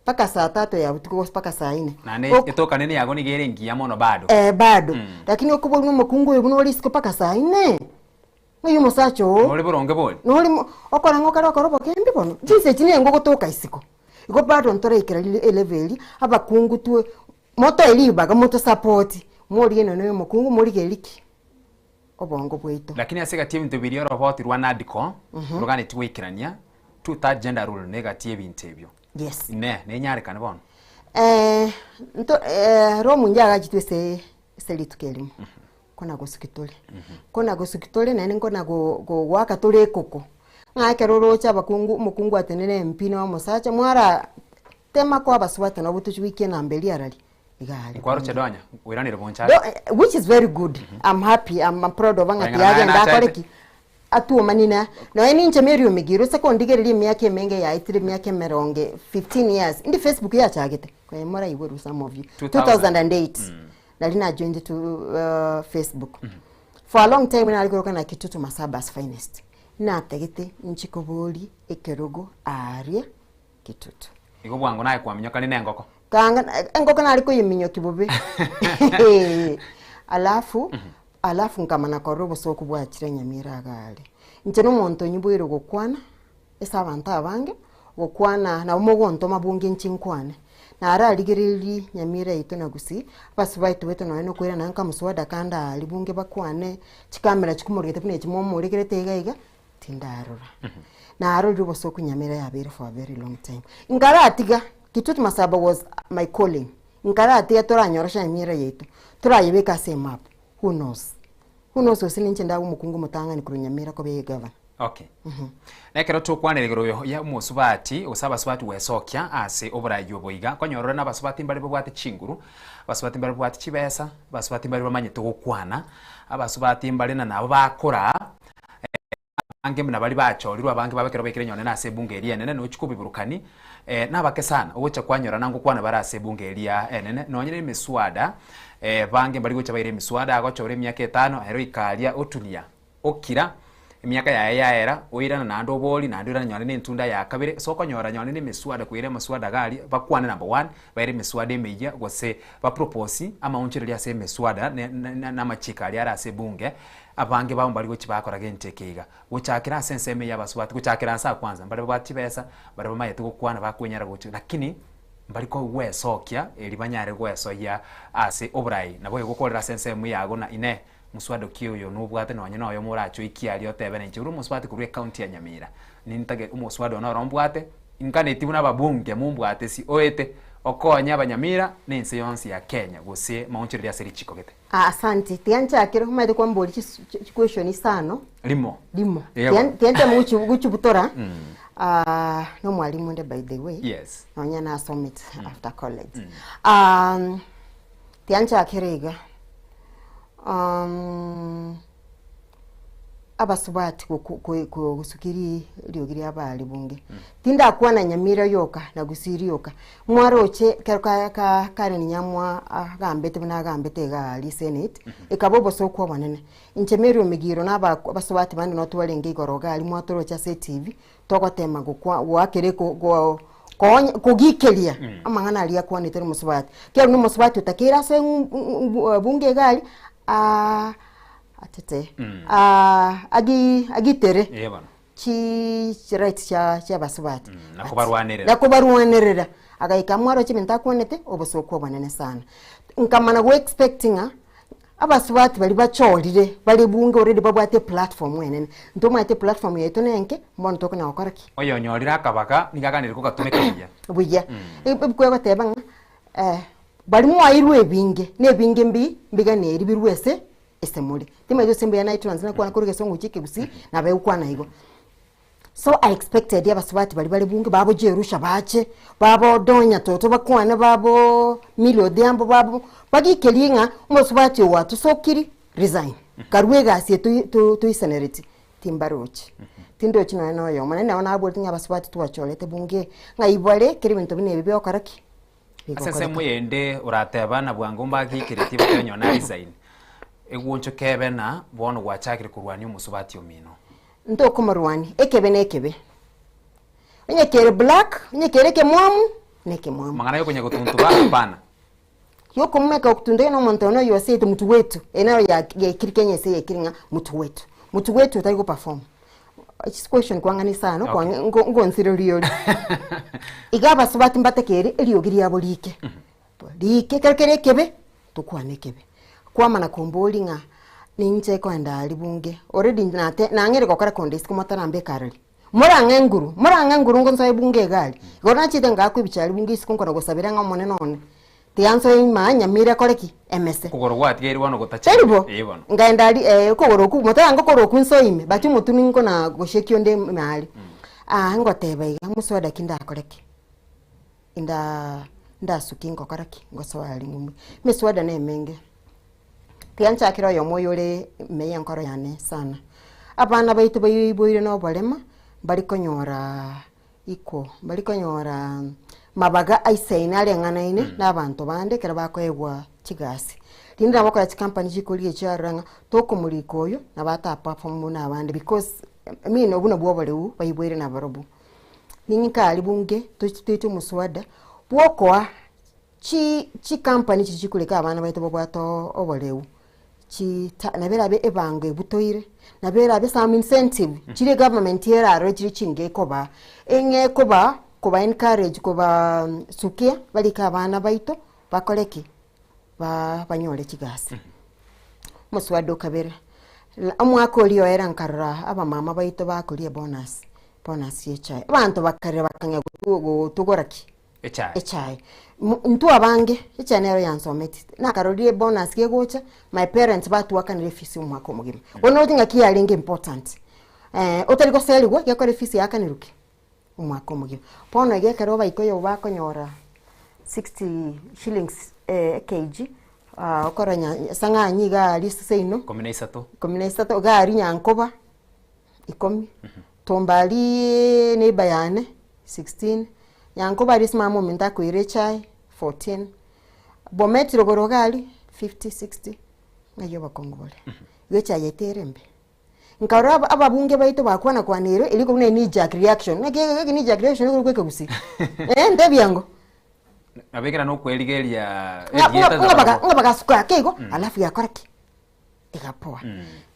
mpaka saa tatu ya botuko gose mpaka saa nne.
Naende etokanene yago nigo ere engiya mono bado.
Eh bado, lakini okoborwa na omokungu oyo buna ore isiko mpaka saa nne. Ng'ai omosacha oo?
Nore boronge bori?
Nore mo okora ng'a okare okore obogembi bono? Chinsa echi nigo ngogotoka isiko. Igo bado ntoraikera rire elevel eria, abakungu twe motoe ribaga motosapoti, morigie nonya na omokungu morigererie ki? Obongo bwaito.
Lakini ase egati y'ebinto biria oroboti rwa NADCO roganetie goikerania, two third gender rule negati y'ebinto ebio.
Yes.
Inee, nenyarekane bono?
Nto Rome njagachitwe ase ase rituko erimo. Kona gosuki tore, kona gosuki tore naende nkona go- go- goaka tore ekoko, ng'a ekero oroche abakungu omokungu atenene MP na omosacha mwara tema koa abasubati nabo tochi goikia enamba eria arari, iga are
Nkwaroche donya, oiranire bonchari.
Do which is very good, I'm happy, I'm proud of ng'a
Koreng'ana naye
tiyagenda akore
nachete.
ki, atuomanie na nonya ninche Mary Omigiro ase kondigereria emiaka emenge yaetire emiaka emeronge 15 years, indi Facebook yachagete, konya moraigwerwe some of you, 2008. Nari na joined to Facebook. For a long time nare koroka na Kitutu Masaba's finest. Natagete inche kobori ekerogo aaria Kitutu.
Igo bwango naye kwaminyokani na engoko.
Kanga engoko nare koyeminyoki bobe. Alafu alafu nkamana korora obosoku bwachire Nyamira iga aria. Inche na omonto onyiboire gokwana. Ase abanto abange, gokwana nabo mogontoma bunge inche nkwane. Nararigereiri nyamira yaito na gusii, abasubati baito baito nonya nokoirana nka mswada kande aria bunge bakwane, chikamera chikomorigete buna echi momoregerete iga iga, tindarora. Narorire obosoku nyamira yabeire for a very long time. Nkaratiga, Kitutu Masaba was my calling, nkaratiga toranyorosha nyamira yaito, torayebeke ase emap, who knows. Who knows gose ninche ndabe omokungu omotang'ani korwa Nyamira koba egavana.
Okay. Na ekero tokwanera igoro ya omosubati gose abasubati gwesokia ase oborayi obo iga, konyora ore na abasubati mbare babwate chinguru, abasubati mbare babwate chibesa, abasubati mbare bamanyete gokwana, abasubati mbare na nabo bakora abange buna baria bachorirwe abange babo ekero baikire nyonene ase ebunge eria enene nochia kobiburukani nabake sana ogocha kwanyora na ngokwana bare ase ebunge eria enene nonye na emiswada bange mbari gocha baire emiswada agochora emiaka etano ere oika aria otulia okira emiaka yaye yaera oirana naende obori naende oirane nyonye na entunda ya kabere so okonyora nyonye na emiswada koira emaswada iga aria bakwane number one baire emiswada emeyia gose bapropose amaonchoreria ase emeswada na amachiko aria are ase ebunge Abange bao mbari gochia bakora gento eke iga, gochakera ase ensemo eye y'abasubati, gochakera nse aa kwanza, mbare babwate chibesa, mbare bamanyete gokwana bakwenyara gochia, lakini mbari kogwesokia eri banyare gwesoyia ase oborai. Nabo egokorera ase ensemo yago na inee, moswada ki oyo nobwate nonye na oyomo orache oikie aria otebe na inche ore omosubati korwa ecounty ya Nyamira, nintake omoswada one oro mbwate, inkaneti buna ababunge mombwate si oete okonye abanyamira na ense yonsi ya Kenya gose maonchoreria ase richiko gete.
Ah, asante. Tiga nchakere omanyete kwamboria chis- chi- chiquestion isano
Rimo.
rimo.
Yebo.
Tiga tiga nteme gochi- gochibutora.
Mm.
Ah, nomwalimu onde by the way.
Yes.
Nonya nasomete after college. Um, tiga nchakere iga. Um, abasubati gosukia riogi ria abare bunge. Tindakwana Nyamira yoka na Gusii rioka, mwaroche ekero Karen Nyamwa agambete buna agambete iga aria senate, ekaba obosoku obonene. Inche Mary Omigiro na abasubati bande nabo twarenge igoro iga aria mwatoroche ase etibi, togotema gokwa goakera konya kogikeria amang'ana aria akwanete na omosubati. Ekiagera buna omosubati otakeire ase bunge iga aria. Atete
Mm.
Ah, agi agitere
Eh, bono.
chi chi rights chia chia abasubati
Na kobarwanerera.
na kobarwanerera agaika mwaroche ebinto akwanete obosoku obonene sana nkamana go expect ng'a abasubati baria bachorire bare bunge already babwate eplatform enene ntomanyete eplatform yaito nenke bono tokona gokora ki?
Oyonyorire akabaga nigo aganire kogatumeka buya.
Buya ebuku egoteba ng'a eh, baria mwairwe ebinge na ebinge mbi mbiganeri birwe ase ase more. Timanyeti gose mbuya naitranslate nakwana korwa egesongo gochia ekegusii nabo egokwana igo. So I expected abasubati baria bare bunge babo Jerusha bache, babo Odonya toto bakwane babo Milly Odhiambo babo, bagikerie ng'a omosubati oyo gwatosokiri resign, karue egasi eye toi to toisanereti, timbarochi. Tindochi nonye na oyomo, naende nabo naboreti ng'a abasubati twachorete bunge ng'ai bare kera ebinto buna ebi bigokora ki?
Ase ensemo eyende orateba na bwango mbagiikeretie bakere onye na resign, egwonchoka ebe na bono gwachakire korwania omosubati omino.
Ntokomorwania, ekebe nekebe. Onye kere black, onye kere ekemwamu, nekemwamu.
Amang'ana yokonya gotuntuba, hapana.
Yokomumeka gotuntuba na omonto one oyo oseete mutu wetu, eye naro ya yaikire Kenya ase yaikire ng'a mutu wetu. Mutu wetu otari go perform. Question kwang'ani sana,
Okay.
okwa ngo ngonsireria ore. Iga abasubati mbatakere eriogi riabo rike, rike ekero kere ekebe, tokwane ekebe. Kwamana komboria ng'a ninche koenda aria bunge, already nate nang'eire gokora konde isiko motarambeka arari. Morang'e nguru, morang'e nguru ngonsoe bunge iga aria. Igo nachete ngaakwa ebicha aria bunge isiko nkona gosabera ng'a omonene one, tiga nsoe imaa nyamira ekore ki? Emese.
Okogoro gwatigaire bono gotachire.
Tari bo?
Ee bono.
Nkaenda aria eh, okogoro okwo, motaranga okogoro okwo nsoe ime, but omotwe ninkona goshake onde ime aria. Ah ngoteba iga, moswada ki ndakore ki? Indaa ndasuki ngokora ki? Ngosoa aria ng'umwe. Emeswada nemenge, tiga nchakere oyomo oyore ime ya enkoro yane sana. Abana baito baiboire na oborema, mbari konyora equal, mbari konyora mabaga aisaine areng'anaine na abanto bande ekero bakoegwa chigasi. Rinde nabo okora chikampani chikorigia chiarora ng'a tokomorika oyo, nabo ata perform buna abande because I mean obwo nabwo oboreu baiboire nabarobwo. Ninka aria bunge tochitete omoswada bwokoa chi chikampani chiria chikoreka abana baito babwate oboreu, chita nabo erabe ebango ebutoire, nabo erabe some incentive chiria egovernment erarore chire chingiya ekobaa, eng'e ekobaa koba encourage kobaa sukia barike abana baito bakore ki? Ba banyore chigasi. Omoswada o kabere, omwaka oria oera nkarora abamama baito bakoria ebonus. Bonus y'echae. Abanto bakarera bakang'ea gotugora ki?
Echae.
Echae. Intwe abange, echae nero yansometie. Nakarorire ebonus gegocha, my parents batwakanire efees omwaka omogima. Bono noroche ng'aki yarenge important. Otari goserigwa, gekora efees yaakanirwe ki? Omwaka omogima. Bono iga ekero abaikoyo bakonyora 60 shillings ekg, okora nya sang'anyi iga aria seino,
Ikomi na isato.
ikomi na isato, iga aria nyankoba. Ikomi, tomba aria neighbour yane 16, nyankoba aria ase mama ominto akoira echae 14, bomet rogoro iga aria 50, 60, ng'ai obokongu bore. Igo echae yaito ere embe. Nkarora aba ababunge baito bakwana kwana ero, erio korwa buna knee jerk reaction, naki eke knee jerk reaction ekero kwa ekegusii, eh ntebia ango.
Nabekera nokwerigeria
Ng'a
erieta
ng'a ng'a
nabarabwo.
ng'a bagasuka ake igo, alafu yakora ki? Egapoa.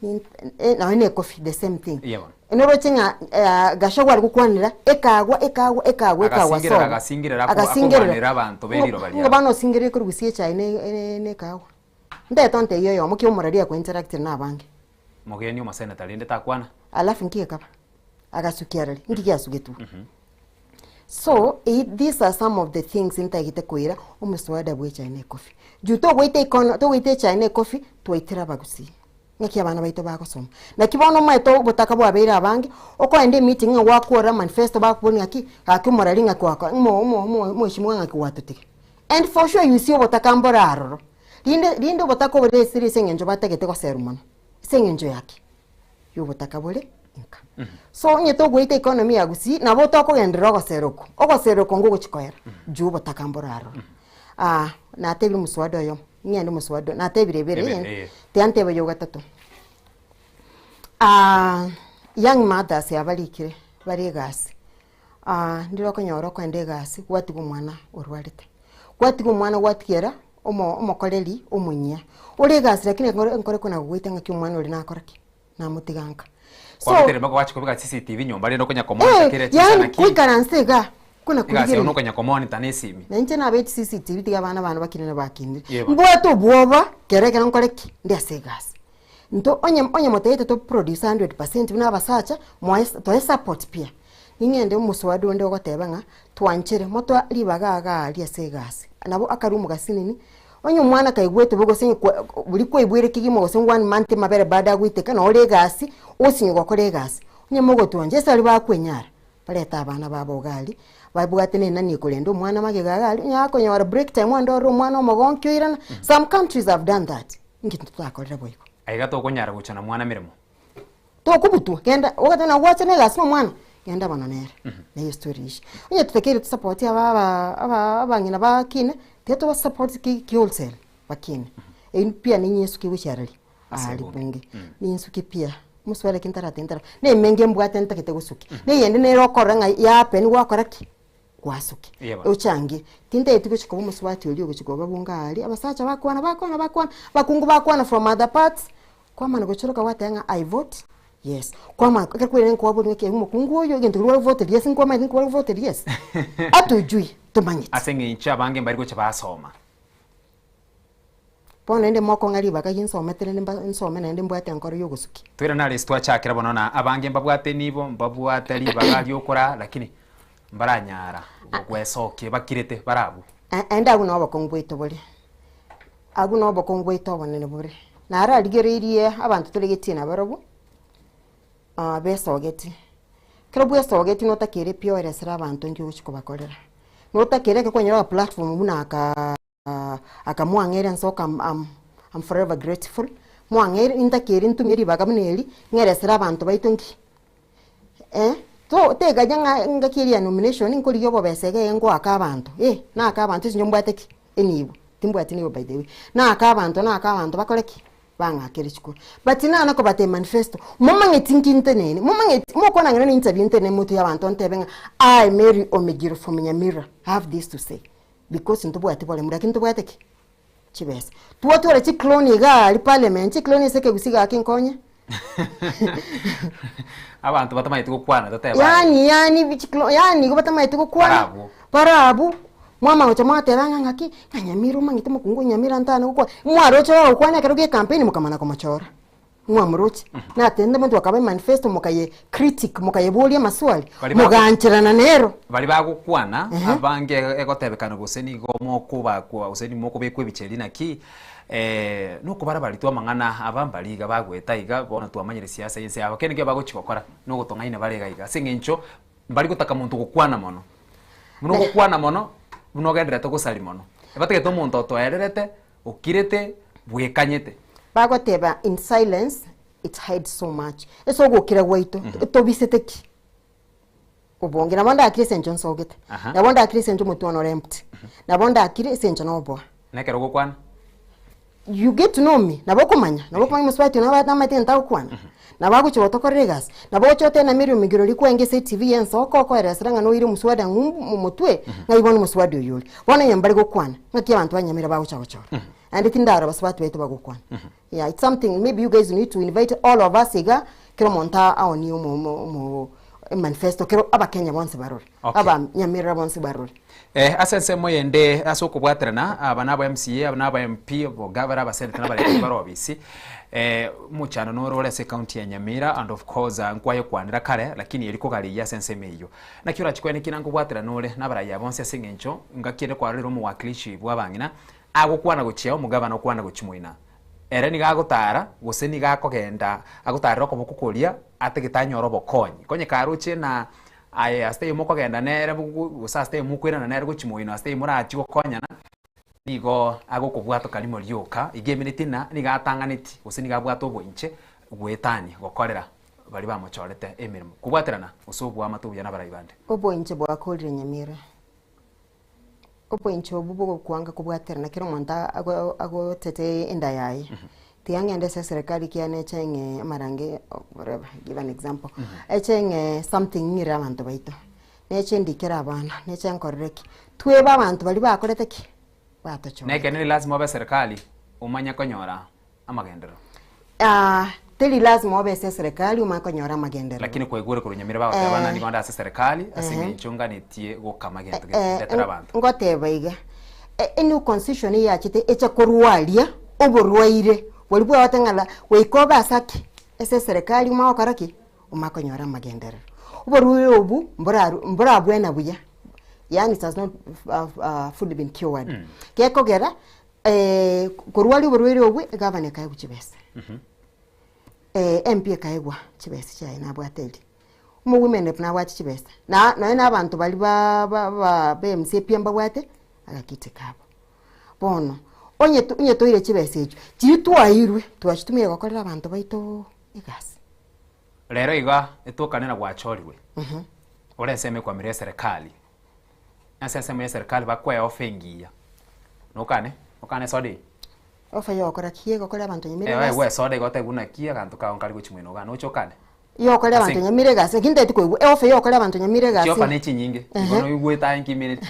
Nonye na ekofi the same thing.
Eya bono.
Noroche ng'a Gachagua are gokwanera, ekagwa ekagwa ekagwa ekagwa
Agasingerera
sobo.
agasingerera
Agasingerera.
akorwanera abanto be riroba
Ng'a
riabo.
bono osingerere korwa gusii echae ne ne ekawa. Ndete ontebie oyomo ki omorari ako interactire na abange.
Mogeni omoseneta rende takwana.
Alafu nki gekaba? Agasukia arari, nki giasugetwe? So, these are some of the things ntagete koira omoswada bwa echae na ecoffee. Juu togoita ikono togoita echae na ecoffee, twaitire abagusii. Ng'aki abana baito bagosoma. Naki bono omanyete obotaka bwabeire abange, okoenda emeeting ng'a gwakorora manifesto bakoboria ng'aki, gaki omorari ng'aki gwakora omo omo omo omweshimiwa ng'aki gwatotiga. And for sure you see obotaka mbore aroro. Rinde rinde obotaka obo resire ase eng'encho batagete goserwa mono, ase eng'encho ya ki? Ya obotaka bore nka. So onye togoita economy ya gusii, nabo tokogenderera ogosera oko, ogosera oko ngogochi koera, juu obotaka mboro aroro. Natebire omoswada oyomo, ng'ende omoswada oyo, natebire ebere
Ebere, eh.
tiga ntebe oyo ogatato. Young mothers abarikire bare egasi, ndire okonyora okoenda egasi gwatiga omwana orwarete, gwatiga omwana gwatigera. Omo omokoreri omonyia, ore egasi lakini ekero nkore kona gogoita ng'aki omwana oria nakora ki? Namotiga nka. So,
Kwabeteire mpaka gwachia kobeka CCTV nyomba rende okonya komonitor
eh,
kera chinsa
yaani
naki
goikaransa igaa, kona
egasi yago
korigereria.
nokonya komonitor na esimi.
Na inche nabete CCTV tiga abana bane bakinene bakinire.
Yebo.
Mbwate obwoba, kero ekero nkore ki? Ndi ase egasi. Nto onye onye motebete to produce 100% buna abasacha, moe toe support pia. Ning'ende omoswada onde ogoteba ng'a twanchere motoe ribaga igaa aria ase egasi. Nabo akarwa omogasinini, onye omwana kaigwete bo gose kwa bori kwaigwere kegima gose one month amabere bado agoiteka nore egasi, osinywe gokora egasi. Onye mogotwancha ase aria bakwenyara, barete abana babo iga aria, babwate na enani ekorenda omwana magega iga aria, onye akonyora break time onde orore omwana omogonki oirana, some countries have done that, inki totakorire boigo.
Aiga tokonyara gocha na mwana meremo.
Tokobutwa, genda ogoteba na gwacha na egasi na omwana, genda bono nere. Neye story ishi. Onye totakeire tosupport aba aba aba abang'ina bakine, tiga toba support ki ki wholesale bakine. Eywo pia ninyesuki gochia arari,
Ase
aria
ebunge.
bunge. Ninsuki pia, moswada ki ntarate ntara, na emenge mbwate ntagete gosukia. Na eyende nere okorora ng'a yahappen gwakora ki? Gwasukia.
Eya bono.
Ochangie. Tintageti gochia koba omosubati oria ogochia koba bunge aria, abasacha bakwana bakwana bakwana, abakungu bakwana from other parts, Kwamana gochoroka gwateba ng'a I vote yes. Kwamanya ekero kwarenge nkwabori ng'a ekiagera omokungu oyo egento keria gwavoteria yes nkwamanyete nki gwavoteria yes. Atujui tomanyeti.
Ase eng'encho abange mbari gocha basoma.
Bono naende mokong'a ribaga ginsomete rende mba nsome naende mbwate enkoro ya ogosukia.
Toirane are ase twachakera bono na abange mbabwate nibo, mbabwate ribaga ri'okoraa lakini mbaranyara gwesokia bakirete barabwo.
Aende agwo na obokong'u bwaito bore. Agwo nobokong'u bwaito obonene bore. Nararigereirie abanto toregetie nabarobwo, besogeti. Ekero bwesogeti notakeire pi oeresere abanto nki ogochia kobakorera. Notakeire ekero kwanyora aga platform buna aka aka mwang'eire nsoka am am am forever grateful, mwang'eire nintakeire ntumie ribaga buna eri, ng'eresere abanto baito nki to teganya ng'a ngaki eria ya nomination nkorigia obobesa iga iga ngoaka abanto, eh naake abanto ase inche mbwate ki? Enibo, timbwati nibo by the way. Naake abanto naake abanto bakore ki? Bang'akere chikura. But nana kobatebia manifesto, momanyeti nki ntenene, momanyeti, mokwana ng'a nere interview ntenene motwe y'abanto ntebe ng'a I Mary Omigiro from Nyamira have this to say because ntobwati boremu lakini ntobwate ki? Chibesa. Twatwara chiclone iga aria parliament, chiclone ase ekegusii gaki nkonye.
Abanto batamanyeti gokwana totebe aye.
Yaani yaani chiclone yaani igo batamanyeti gokwana.
Barabwo.
Barabwo, mwamanya gocha mwateba ng'a ng'aki, ng'a Nyamira omanyete omokungu o Nyamira ntana gokwana, mwaroche ogokwana ekero gie ecampaign mokamana komochora. Mwamoroche. Natende monto akaba emanifesto mokaye critic mokayeboria amaswali,
Bari bago-
mogaancherana nero.
Baria bagokwana
Ehe.
abange egotebekana gose nigo mokobakwa gose nimokobekwa ebicheri naki nokobarabaritwe amang'ana aba mbari iga bagoeta iga bono twamanyire siasa y'ense yabo kende nkio bagochi gokora nogotong'aina bare iga iga ase eng'encho mbari gotaka monto gokwana mono. Buna ogokwana mono, buna ogendererete gosari mono. Ebatagete omonto otoererete, okirete, bwekanyete.
Bagoteba in silence it hides so much. Ase ogokira gwaito, tobisete ki? Obonge. Nabo ndakire ase encho nsogete.
Aha.
Nabo ndakire ase encho omotwe one ore empty. Nabo ndakire ase encho noboa.
Na ekero ogokwana?
You get to know me, nabo okomanya, nabo okomanya omosubati oyo nabo namaete egento agokwana, nabo agochia gotokorera egasi, nabo ogocha goteba na Mary Omigiro riria kwaenge ase etv ya ensoko okoeresera ng'a noire omoswada ng'umbu motwe, ng'ai bono omoswada oyio ore. Bono onye mbare gokwana, ng'aki abanto ba Nyamira bagocha gochora. Naende tindara abasubati baito bagokwana. Yeah, it's something maybe you guys need to invite all of us iga, kera omonto aonie omo omo omo emanifesto kero abakenya bonsi barore,
Okay.
aba Nyamira bonsi barore.
Eh, ase ensemo eyende ase okobwaterana aba naba MCA aba naba MP abogavana abaseneta na abareti bare obisi eh, omochando noro ore ase ecounty ya Nyamira and of course ah, nkwayekwanera kare lakini eri kogarigia ase ensemo eyio. Naki orachi koenekia na nkobwaterana ore na abaraiya bonsi ase eng'encho ngaki ende kwarorire omowakilishi bwa abang'ina agokwana gochia omogavana okwana gochia moina. Ere nigo agotara gose nigo akogenda agotarera okoboko koria atagete anyore obokonyi. Konye karoche na Aye ase taiyo mokogenda nere gose ase taiyo mokoirana nere gochia moino, ase taiyo morachie gokonyana, nigo agokobwatoka rimo rioka. Iga emineti ng'a nigo atang'aneti gose nigo abwate oboinche goetania gokorera baria bamochorete emeremo. Kobwaterana gose oboamate obuya nabarai bande.
Oboinche bwakorire nyamira. Oboinche obwo bogokwanga kobwaterana kera omonto ago agotete enda yaye. Tiga ng'ende ase eserekari kiane eche ng'e amarange whatever, give an example. Eche ng'e something ng'irere abanto baito, neche ndikere abana, neche nkorere ki, twebe abanto baria bakorete ki? Batochorete.
Na ekeene lazima obe serikali omanye konyora amagenderero.
Ah, teri lazima obe ase eserekari omanye konyora amagenderero.
Lakini kwaigure korwa Nyamira bagoteba ng'a nigo nde ase eserekari ase eng'encho nganetie gokama gento gete ndetere abanto.
Ngoteba iga, e new constitution eyachete echa korwaria oborwaire boria bwabate ng'a la goika obe ase ki? Ase eserekari omanye gokora ki? Omanye konyora amagenderero. Oborwaire obwo mboraru mborabwena buya, yaani it has not fully been cured. Gekogera korwaria oborwaire obwe, egavana ekaegwa chibesa, MP ekaegwa chibesa chiaye nabwate eria, omo women rep nabwate chibesa, na nonye na abanto baria ba ba ba ba MCA pi mbabwate agakiti kabo. Bono, onye to onye toire chibesa echio, chiria twairwe twachitumire gokorera abanto baito egasi.
Rero iga etokane na gwachorirwe, ore ensemo ekwamire eserekari, Ase ensemo y'eserikali bakwea ofa engiya. Nokane? Okane esoda eye?
Ofa yogokora ki? Egokora abanto nyamira
Eh,
egasi?
oegwe esoda igo otebe buna ki aganto kao nkare gochia moino igaa, noche okane?
Yogokora
Ase
abanto nyamira egasi, lakini ntagete koigwa eofa yogokora abanto nyamira egasi.
Chiofa ne chinyinge, igo
Ehe.
noigwete aye nkimineti.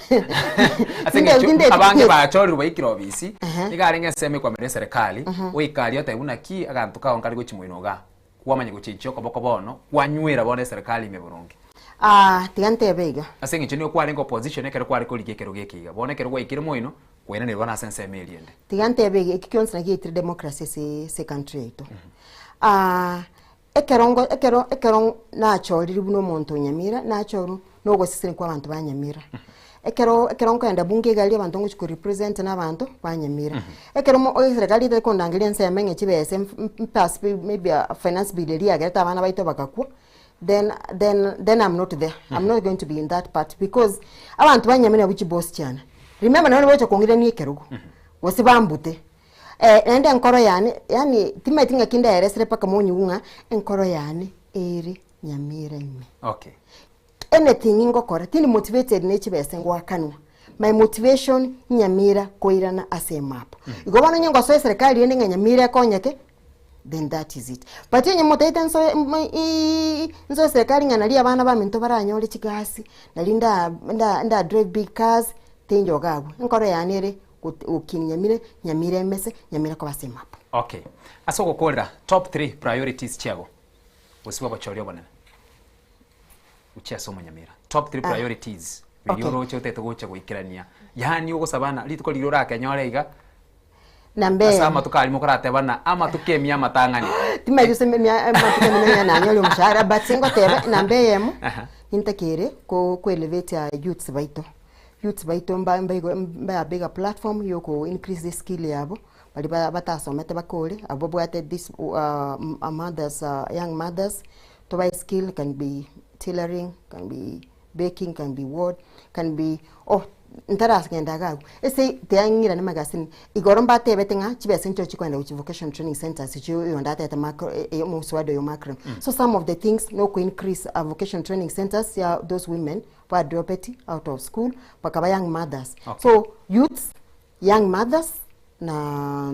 Ase
Tinde-
eng'encho
tindeti
abange
yes.
bachorirwe baikire obisi,
Ehe.
nigo arenge ensemo ekwamera eserikali, oika aria otebe buna ki aganto kao nkare gochia moino igaa. Kwamanya gochenchia okoboko bono, kwanywera bono eserekari ime boronge.
Aah, tiga ntebe iga.
Ase eng'encho nigo kwarenge opposition ekero kware korigia ekerogo eke iga. Bono ekero gwaikire moino, kwairanerwa bono ase ensemo eria ende.
Tiga ntebe iga, eki gionsi naki giaitire democracy ase ase ecountry yaito. Aah, ekero ngo ekero ekero nachorire buna omonto o Nyamira, nachorwa na ogosesenia kwa abanto ba Nyamira. Ekero ekero nkoenda bunge iga aria abanto ngochia korepresent na abanto ba Nyamira. Ekero mo eserekari etari kondangeria ensemo ng'a chibesa mpass maybe a finance bill eria yagerete abana baito bagakwa, then then then I'm not there, I'm not going to be in that part because abanto ba Nyamira nabwo chiboss chiane. Remember nabo bagocha kong'irania ekerogo, gose bambute. Naende enkoro yane yaani timanyeti ng'aki ndaeresere mpaka monyigwe ng'a enkoro yane ere Nyamira ime.
Okay.
Anything ngokora tindi motivated ne chibesa ngoakanwa my motivation nyamira koirana ase emap igo bono onye ngosoa eserekari rende ng'a nyamira ekonyeke then that is it but onye motaete nsoe nsoe eserekari ng'a nari abana baminto baranyore chigasi nari nda nda nda drive big cars tinjo iga abwo enkoro yane ere gokinia nyamira nyamira emese nyamira koba ase emap.
Okay. Ase ogokorera, top three priorities chiago gose bwa obochori obonene. Gochia ase omonyamira. Top three priorities riria oroche otagete gocha goikerania. Yaani ogosabana rituko riria orakenyore iga
Namba
ase
eyemo.
amatuko aria mokorateba ng'a amatuko emia amatang'ani.
Timanyeti gose emia amatuko emia nonya nanyore omoshahara but ngoteba namba eyemo, nintakere ko ko elevate youths baito. Youths baito mba mbaigo mba bigger platform ya oko increase eskill yabo, baria ba batasomete bakore, abwo babwate this mothers young mothers, Tobae skill can be tailoring, can be baking, can be what, can be oh ntaragenda iga abwo, ase tiang'irane magazine, igoro mbatebete ng'a chibesa nchio chikoenda gochia vocational training centres echio oyo ndatete macro omoswada oyo macron. So some of the things no ko increase vocational training centres ya those women ba dropeti out of school bakaba young mothers.
Okay.
So youths, young mothers na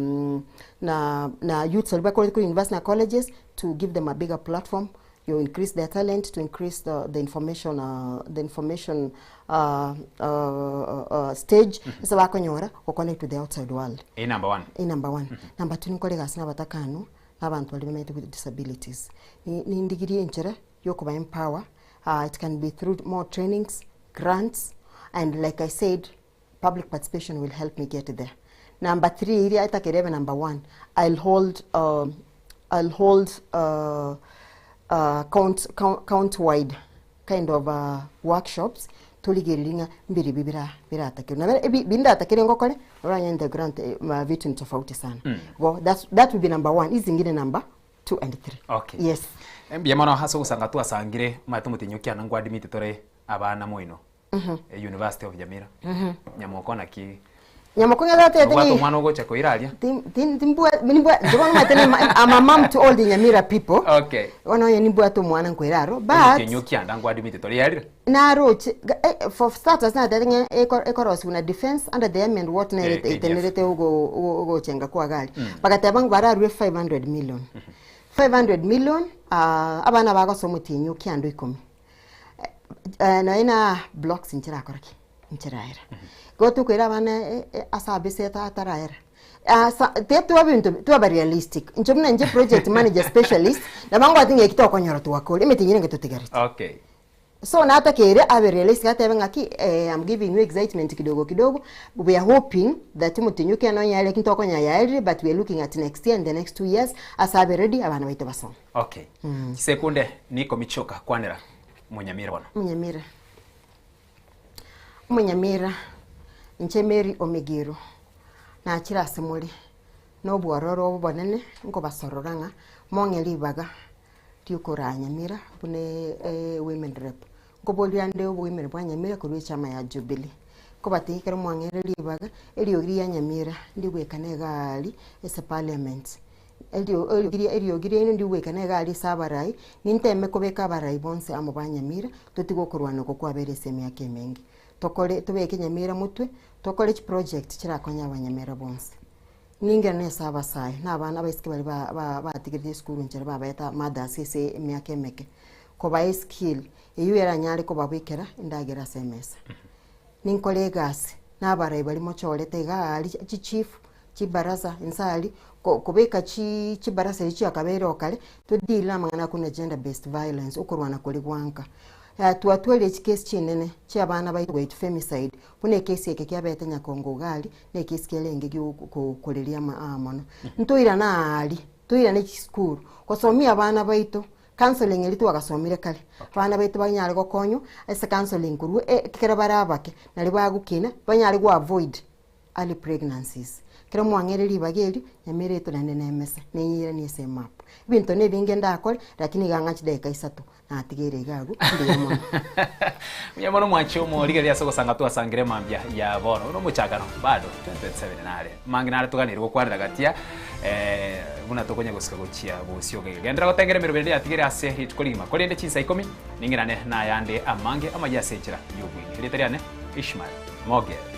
na na youths baria bakorete korwa university na colleges to give them a bigger platform you increase their talent to increase the, the information uh, the information uh, uh, uh, stage ase bakonyora go connect with the outside world.
Eye number one.
Eye number one. Number two ninkore egasi na abatakanu na abanto baria bamenyete with disabilities. Ni- Nindigirie enchera yokoba empower uh, it can be through more trainings, grants and like I said Public participation will help me get there. Number 3 iria etakere ebe number 1, I'll hold I'll hold count count wide kind of workshops torigererie ng'a mbiribi bira biratakerwe. Nabo ebi biri ndatakere ngokore, oranye in the grant vitu ni tofauti sana. Bo that's that will be number 1, hizi zingine number 2 and 3.
Okay.
Yes.
Mbuya mono ase ogosanga twasangire omanyete omotienyi okiana nkwadimiti tore abana moino. University of Nyamira. Nyamoko naki?
Nyamoko ng'a tatete
Nobwate
ng'i-
omwana ogocha koira aria?
Tim- tim- timbwa- nimbwa- bono omanyete ne ma- I'm a mum to all the Nyamira people.
Okay.
Bono onye nimbwate omwana nkoira aro but
Omotienyi okianda nkwadimiti tore yarire?
naroche ga- for starters natete ng'a eko- ekorosiwa na defense under the army and what nere
KDF.
etenerete ogo- ogo- ogochenga kwa gari. Bagateba ng'a bararue 500 million. 500 million abana bagosoma omotienyi okianda ikomi. Nonya na blocks nchirakora ki? Nchiraera. Igo tokoira abana ase abesete ataraera. Asa tiga twabe ebinto twaba realistic. Inche buna inche project manager specialist, nabo ngwate ng'a eki tokonyora twakora, emetienyi ere enke totigarete.
Okay.
So natakeire abe realistic atebe ng'aki I'm giving you excitement kidogo kidogo, we are hoping that omotienyi okia nonye are lakini tokonyora yaerire but we are looking at next year and the next 2 years ase abe ready abana baito basome.
Okay. Chisekunde nikomi chioka kwanera Monyamira bono.
Monyamira. Omonyamira, inche Mary Omigiro, nachire ase more nobwororo obonene nkobasorora ng'a mong'e ribaga riokoraa Nyamira buna ewomen rep. Nkoboria ande oboimeri bwa Nyamira korwa echama ya Jubilee. Nkobatebi ekero mwang'eire ribaga, eriogi ria Nyamira ndigwekana egari ase parliament. Eriogi riaino ndigwekana egari ase abarai, ninteme kobeka abarai bonsi amo ba Nyamira, totige okorwana oko kwabeire ase emiaka emenge. Tokore tobeke Nyamira motwe, tokore chiproject chirakonye abanyamira bonsi. Ning'irane ase abasae, na abana abaiseke baria ba ba batigerete esukuru nchera babaete mothers ase emiaka emeke, kobaa eskill eywo eranyare kobabekera endagera ase emesa. Ninkore egasi na abarai baria mochorete iga aria chichief, chibaraza inse aria, ko kobeka chi chibarasa echi chiakabeire oo kare, to deal na amang'ana akuna gender based violence, okorwana koria gwanka. Twatwarire chikesi chinene chia abana baito goetwa femicide, buna ekesi eke kiabete Nyakongo iga aria, na ekesi kiarenge gio ko koreria ama aa mono. Ntoirane aaria, toirane chisukuru, gosomia abana baito, counselling eria twagasomire kare, abana baito banyare gokonywa ase counselling korwa ekero bare abake, naria bagokina, banyare go avoid early pregnancies. Ekero mwang'eire ribaga erio, nyamira eto naende nemesa, nenyeiranie ase emap. Ebinto na ebinge ndakore, lakini iga ng'a chidakika isato, natigeire iga abwo, mbuya mono.
Mbuya mono mwanche omorigereria ase ogosanga twasangire mambia ya bono. Buna omochakano bado 2027 nare mange nare toganeire gokwanera gatia eh, buna tokonya gosika gochia bosio gaiga. Genderera gotengera emeroberi ende yatigere ase rituko rigima korende chinsa ikomi ning'irane nayande amange amaya ase enchera y'obwenge. Erieta riane Ishmael Mogere.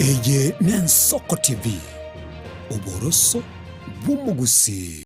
Eye n'Ensoko TV, oboroso bw'omogusii.